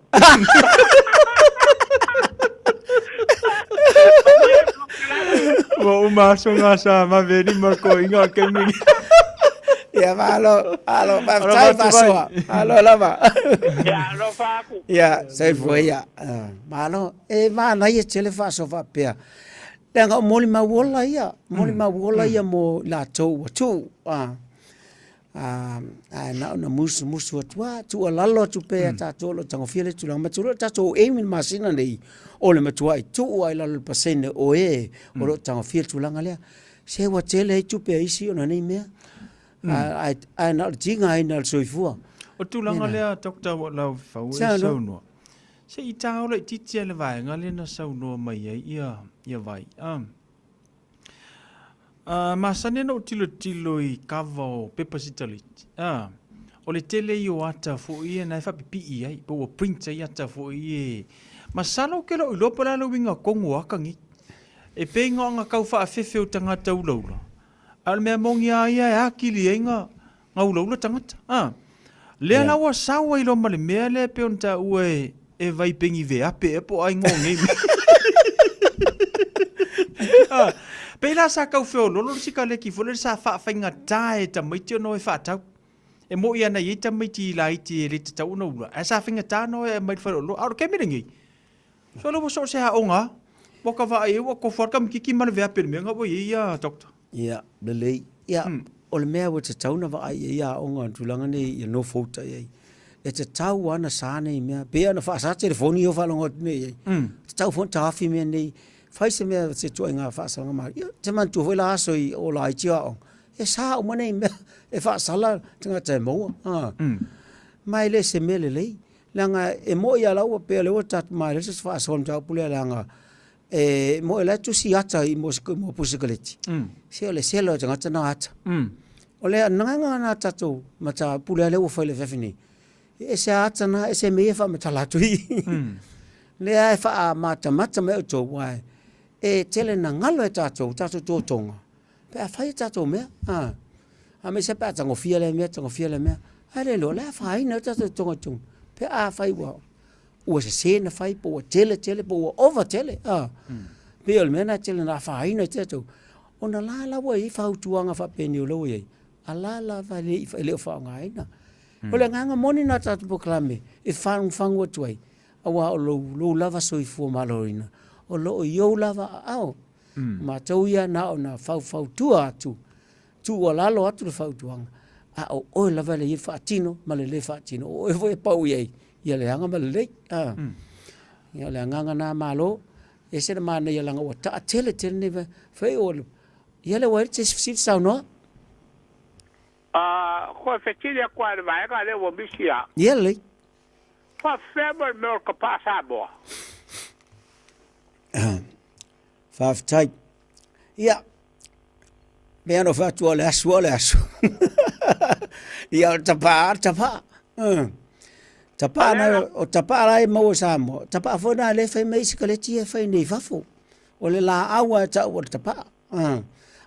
Ua uma aso ngā sa mave lima ko inga ke mingi. Ia, malo, malo, faafetai Alofa atu vai. faasoa. Malo lava. Ia, alofa aku. Ia, soifua ia. Ah, Malo, e manaia tele faasoa faapea. Leaga o molimau ola ia, molimau ola ia mo i latou ua tuu. Ah, ah, ae na ona musumusu atu lava, tuualalo atu pea ia tatou o lo o tagofia le tulaga. Matua loa tatou aim i le masina nei, o le matuai tuu lava i lalo i le pasene o e o lo o tagofia le tulaga lea. Se ua tele ai tupe a isi ona nei mea, ae, ae na o le tigaina o le soifua. O le tulaga lea Doctor ua Laufau e saunoa, se i tao laitiiti lava i le vaega lea na saunoa mai ai ia, ia Vai. Ah. Uh, masani ona ou tilotilo i kava o pepa sitaliti. Ah, o le tele ia o ata foi ia na e faapipii ai, po ua print ai ata foi e... Masalo ke lou iloa po o le a le uiga tonu o ata nei. E pei na ona tau faafefe o tagata ulaula, a o le mea moni lava ia e atili ai na na ulaula tagata. A, lea la ua sau ai loa ma le mea lea e pei ona taua e, e Vaipengi Veape ea po o ai igoa o nei mea. A, pei la sa tau feololo le sikaleki foi lele sa faafaigata e tamaiti ona o e faatau. E moni lava na i ai tamaiti laiti e le tatau ona ula, ae sa faigata ona o e aumai i le faleoloa. A o le taimi lenei, so lea ua so o se aoga lava, ua ta vaai ai ua tofu lava le tamaitiiti ma le veape i le mea lena ua i ai ia doctor. Ia, lelei. Ia, o le mea ua tatau ona vaai i ai aoga i tulaga nei ia nofouta i ai, e tatau lava ona sa nei mea. Pei ona faasa telefoni ia ua faalogo atu nei i ai. Tatau foi ona taofi mea nei. Fai se mea, se ituaiga faasalaga malie. Ia, ou te manatua foi la aso i o laiti o aoga, e sa uma nei mea, e faasala tagata e maua. Ma e le o se mea lelei. Leaga e moni lava la ua pei o lea ua tatou ma e leai se faasoa i le mataupu lea leaga e moni o la e tusi ata i mo pusikaleti, se o le sela o tagata na ata. O le agaga lena a tatou mataupu lea ua fai i le afiafi nei, e ese lava ata na, ese mea ia e faamatala atu i i. Lea e faamatamata mai outou, aua e tele na galo e tatou, tatou totoga, pe a fai a tatou mea. Aemaise lava pe a tagofia lea mea, tagofia lea mea, ae le iloa o le a afaina ai tatou totoga i totonu, pe afai ua ua sese na fai po ua tele tele po ua ova tele a. Pei o le mea lena e tele na afaina ai tatou, ona la la ua i ai fautuaga faapenei o lea ua i ai, a la lava e le o faaaogaina. O le agaga moni lena o le tatou polokalame e fagufagu atu ai, aua o lou, lou lava soifua maloloina o lo o i ou lava aao. O matou ia na ona faufautua atu tuualalo atu le fautuaga, a o oe lava e le faatino ma le le faatino, o oe foi e pau i ai ia le aga ma le lelei. A. Ia o le agaga lena malo, e ese le manaia leaga ua taatele tele nei mea, fai o ia lea ua i ai le tasi fesili saunoa. A, koe fesili atu lava i le vaega lea ua misi a. Ia lelei. Faafefea mai le mea o le tapaa Samoa? Faafetai. Ia, pei ona ou fai atu o le asu o le asu. Ia, o le tapaa, o le tapaa. Tapaa na, o tapaa la e maua i Samoa, o tapaa foi na lea e fai mai ai sikaleti ia e fai nei i fafo. O le laau lava e tau o le tapaa.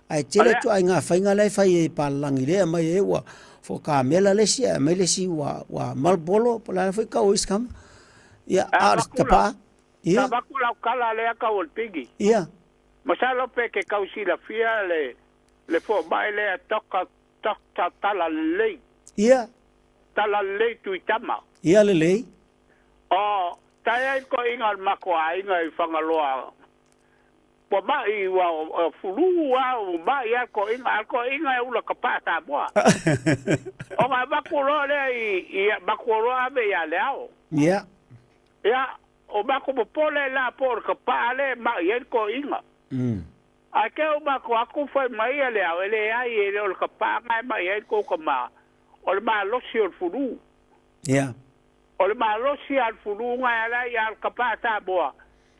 Ae tele ituaiga faiga la e fai ai e palalagi lea e aumai ai ua fokamela le isi ae aumai le isi ua ua Marlboro po o le a foi tau o isi kama. Ia, a o le tapaa, ia. Sa avatu lau tala lea tau o le pigi. Ia. Masalo pe te tau silafia le le fomai lea Doctor Doctor Talalelei. Ia. Talalelei Tuitama. Ia lelei. O, tai ai toeaiga o le matou aiga i Fagaloa Ua ma'i ua fulu a ua ma'i a le toeaina, a o le toeaina e ula tapaa Samoa. Ona avatu loa lea i, i matua loa ave ia Leao. Ia. Ia, o matou popole la po o le tapaa lea e ma'i ai le toeaina. Ae te i ua matou atu fai mai ia Leao, e leai e le o le tapaa na e ma'i ai le tou tama, o le malosi o le fulu. Ia. O le malosi a le fulu na e ala ai a o le tapaa Samoa,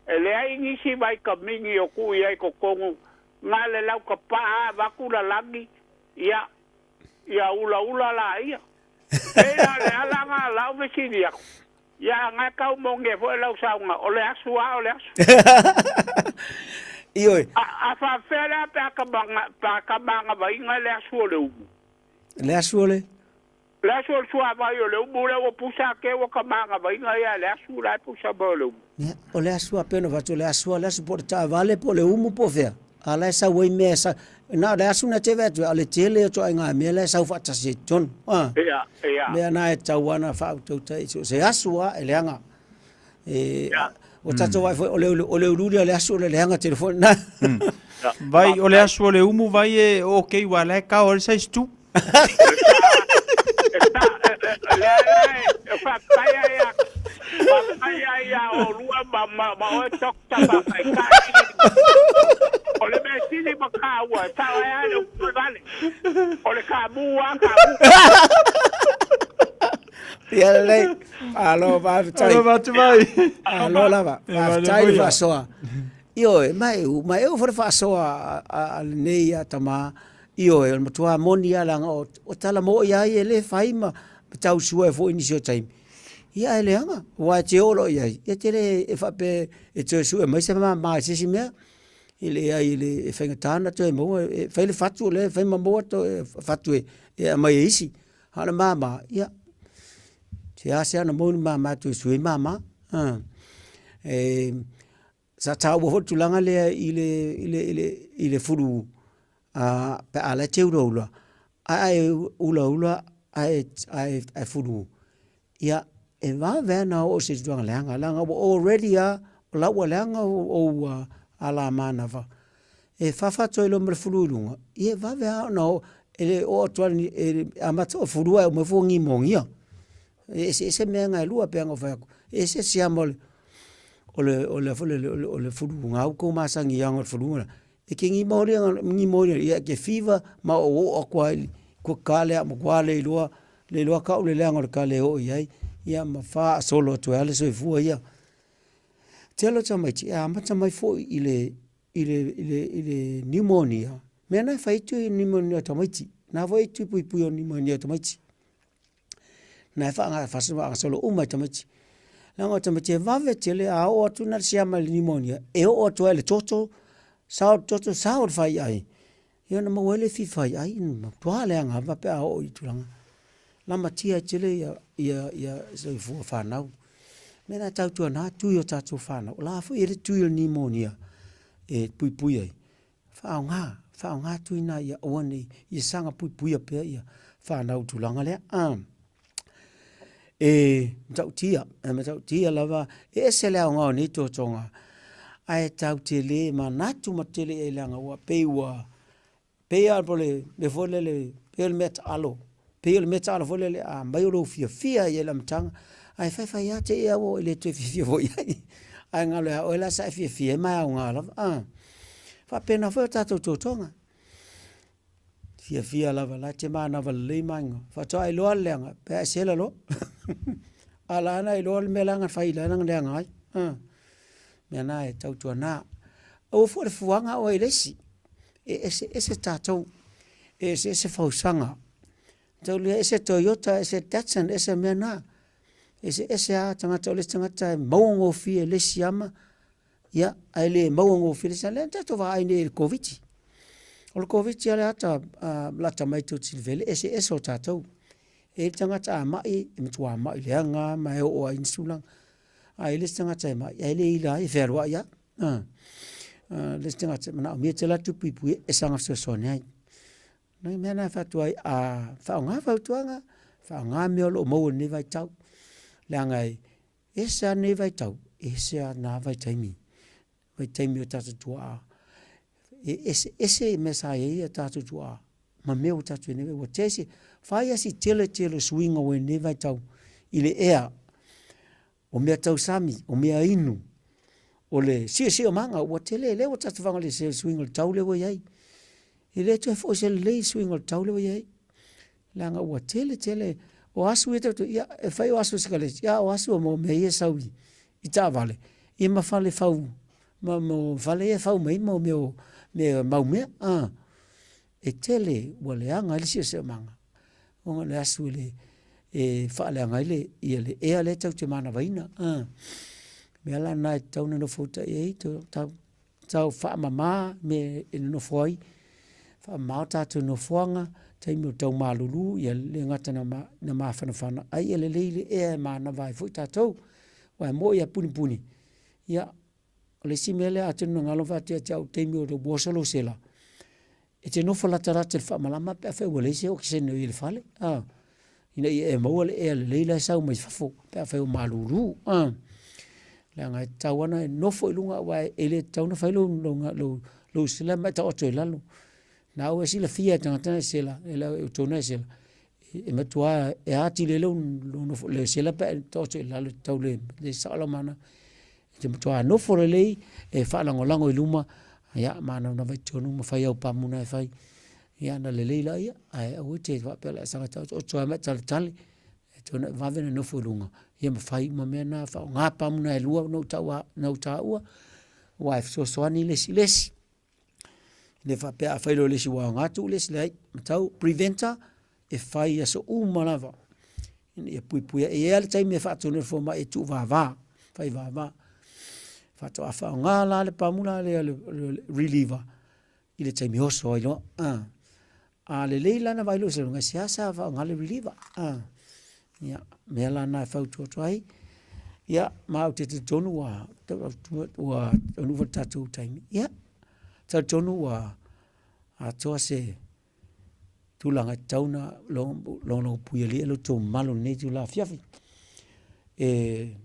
E leai nisi vaitamini o tuu i ai totonu, na le lautapaa avatu lalagi, ia, ia ulaula laia. Pei la o le ala na o lau fesili atu, ia a na e tau moni ai foi lau saunoaga, o le asu a o le asu. Ioe. A, a faapefea la pe a pe a tamagavaina le asu o le umu? Le asu o le? Le asu o le suavai o le umu lea ua pusa ake ua tamagavaina ia le asu la e pusa mai o le umu. Ia, o le asu a pei ona avatu, o le asu a le asu po o le taavale po o le umu po o fea, a la e sau ai mea e sau, na o le asu na te vaai atu ai, a o le tele o ituaiga mea la e sau faatasi ai i totonu. A, Ia, ia. mea na e tatau lava ona faautauta'i so o se asu lava e leaga. E, ua tatou vaai foi, o le, o le uliuli o le asu o le leaga tele foi lena. Vai, o le asu o le umu vai e okay ua la e kao ai le size 2. E faafetai ai ia faafetai ai ia oulua ma ma ma oe Doctor Faataitai. O le mea sili ma taua e sao ai lava le upu vale. O le kamu lava kamu. Ia lelei. Malo faafetai. Alofa atu mai. Malo lava. Faafetai le faasoa. Ioe, ma e u, ma e u foi le faasoa a lenei a tama. Ioe, o le matua moni lava leaga o, o tala mo'i lava ia e le fai ma tausua ai foi i nisi o taimi. Ia ae leaga, aua e te oo loa i ai, ia te le e faapea e toe sue mai se mama i se isi mea. E leai e le e faigata ona toe maua, e fai le fatu o lea e fai ma maua toe fatu e aumai e isi. A o le mama, ia, seasea ona maua ni mama e toe sui ai mama. E, sa taua foi le tulaga lea i le, i le, i le, i le fulu pe a la e te ulaula, ae a e ulaula ae, ae, ae fulu, ia, e vave lava ona oo i se tulaga leaga, leaga ua already lava, o la ua leaga ou alamanava. E fafa atu ai loa ma le fulu i luga, ia e vave lava ona oo, e le oo atu lava e amata o fulu ae uma ifo ua gimogia. E eseese mea na e lua pei ona ou fai atu, e ese le siama o le o le o le foi lele o le fulu gau tou masani i aga o le fulu lena, e te gimolia gimolia ia e te fever ma oooo atu lava i le kale a ua matua le iloa le iloa tau le leaga o le kale e oo i ai, ia ma faasolo atu ai lava le soifua ia. Tele o tamaiti e amata mai foi i le i le i le i le pneumonia, mea na e fai ai tui pneumonia o tamaiti, na foi e tui puipui o pneumonia o tamaiti. Na e faagasolo uma e tamaiti. Leaga o tamaiti e vave tele a oo atu na le siama i le pneumonia, e oo atu ai i le toto, sao le toto, sao le faiai, ia ona maua ai lea e fia faiai, matua leaga lava pe a oo i tulaga. Lamatia ai tele ia, ia, ia soifua fanau. Mea na tautuana tui o tatou fanau, o la foi e i ai le tui o le pneumonia e puipui ai. Faaaoga, faaaoga tui na ia aua ne i, ia saga puipuia pea ia fanau i tulaga lea. E matautia, e matautia lava, e ese le aoga o nei totoga, ae tatou te le manatu ma tele i ai leaga ua pei ua pei lava po o le mea foi lele, pei o le mea taalo, pei o le mea taalo foi lele a aumai o lou fiafia ai i le amataga, ae fai fai lava te i lava ua e le toe fiafia foi i ai. Ae galo ia oe la sa e fiafia ai ma e aoga lava. A faapena foi o tatou totoga. Fiafia lava, la e te manava lelei ma aiga. Faatoa iloa le leaga, pe a e sela loa. A la na iloa le mea la na fai la na leaga ai. A mea na e tautuana. Aua foi le fuaga oe i le isi. E eseese tatou, e eseese fausaga. Mataulia ese Toyota, ese Datsun, ese mea na. Eseese lava tagata, o le isi tagata e mauagofie i le isi ama, ia, ae le mauagofie i le isi. Lea na tatou vaai nei i le Koviti. O le Koviti lava lea ata lata mai tou te silafia ai le eseese o tatou. E i ai le tagata a mai e matua mai leaga lava ma e oo lava i isi tulaga. Ae i ai le isi tagata e mai ae le ila ai, e fealuai lava. O le isi tagata e manaomia tele atu puipuia e saga fesoasoani ai. O nai mea na e fai atu ai, a faaaoga fautuaga, faaaoga mea o lo o maua i lenei vaitau, leaga e ese lava lenei vaitau, ese lava na vaitaimi, vaitaimi o tatou tuaa. E eseese mea sa i ai o tatou tuaa ma mea ua tatou i ai nei. Ua tele, fai lava si tele tele o suiga ua i lenei vaitau i le ea. O mea tau sami, o mea inu, o le siosiomaga ua tele, lea ua tatou faga i le suiga o le tau lea ua i ai. E le toe foi se lelei suiga o le tau lea ua i ai. Leaga ua tele tele, o asu ia tatou, ia e fai o asu o sikaleti, a o asu mo mea ia e sau i taavale, ia ma fale fau, ma fale ia e fau mai ai mea o mau mea. E tele ua leaga ai le siosiomaga ona o le asu e faaleaga ai le ea lea tatou te manavaina. O le mea la lena e tatau ona nofoutai ai, tau faamama mea e nonofo ai, faamama o tatou nofoaga, taimi o tau malulu, ia le gata ina mafanafana, a ia lelei le ea e manava ai foi tatou. Aua e moni lava punipuni, ia O le isi mea lea atonu na galo ona fai atu ia te au i le taimi o lou oso lou sela, e te nofo latalata i le faamalama pe afai ua leai se okesene o i ai i le fale, ina ia e maua le ea lelei la e sau mai fafo pe afai o malulu. Leaga e tatau lava ona e nofo i luga aua e le tatau ona fai lou sela ma e taoto i lalo. Na ua e silafia e le tagata lena e sela, e outou na e sela, e matua e atili ai lou nofo le sela pe a e taoto i lalo e tau le sao lau mana. E te matua nofo lelei e faalagolago i luma, ia manava i totonu ma fai au pamu na e fai, ia ona lelei laia. Ae aua e te faapea o le a saga taotooto lava ma e taletale, e tatau ona e vave ona nofo i luga ia ma fai uma mea na, faaaoga pamu na e lua na ou taua, aua e fesoasoani le isi i le isi. E le faapea a fai loa e le isi ua aoga tuu le isi, leai, matau preventer e fai i aso uma lava ina ia puipuia. E i ai lava le taimi e faatonu ai le fomai e tuuvava, fai vava. Faatoa faaaoga la le pamu la lea le reliever i le taimi oso ai loa. A lelei la ona vaai loa i se seasea faaaoga le reliever. Ia, mea la na e fautua atu ai. Ia, ma ou te talitonu ua ua taunuu foi le tatou taimi. Ia, talitonu ua atoa se tulaga e tatau ona logologopuialia lo outou mamalu i lenei itula afiafi. E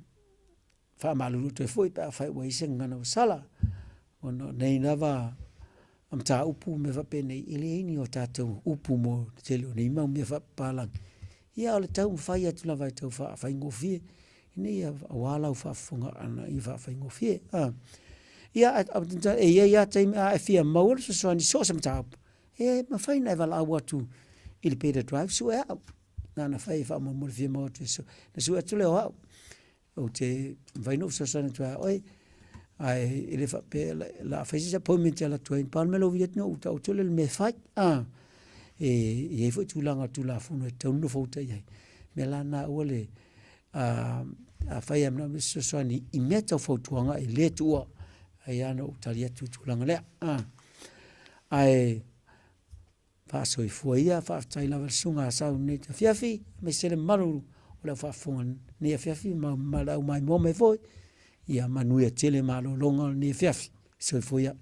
faamalulu atu ai foi pe afai ua i ai se gagana ua sala, ona o nei lava mataupu ma mea faapenei, e leai ni o tatou upu mo le tele o nei mau mea faapapalagi. Ia a o le taumafai atu lava e tau faafaigofie ina ia, aua lau faafofoga ina ia faafaigofie. Ia, e i ai lava taimi a e fia maua le fesoasoani i so o se mataupu, e mafai ona e valaau atu i le paid drive, sue au. Na ona fai e faamolemole e fia maua atu, ona sue atu lea o au. Ou te mafai ona ou fesoasoani atu ia oe, ae e le faapea o le a fai se isi appointment e alu atu ai, na pau le mea o lou vili atu ona ou tau atu lea o le mea e fai. E i ai foi tulaga o le Tulafono e tatau ona nofoutai ai. O le mea la lena aua le, afai e manaomia se fesoasoani i mea tau fautuaga e le tuua ai lava ona ou tali atu i le tulaga lea. Ae Faasoifua ia, faafetai lava i le susuga a Sau i lenei afiafi, aemaise le mamalu o le au faafofoga i lenei afiafi ma le au maimoa mai foi, ia manuia tele malologa o lenei afiafi. Soifua ia.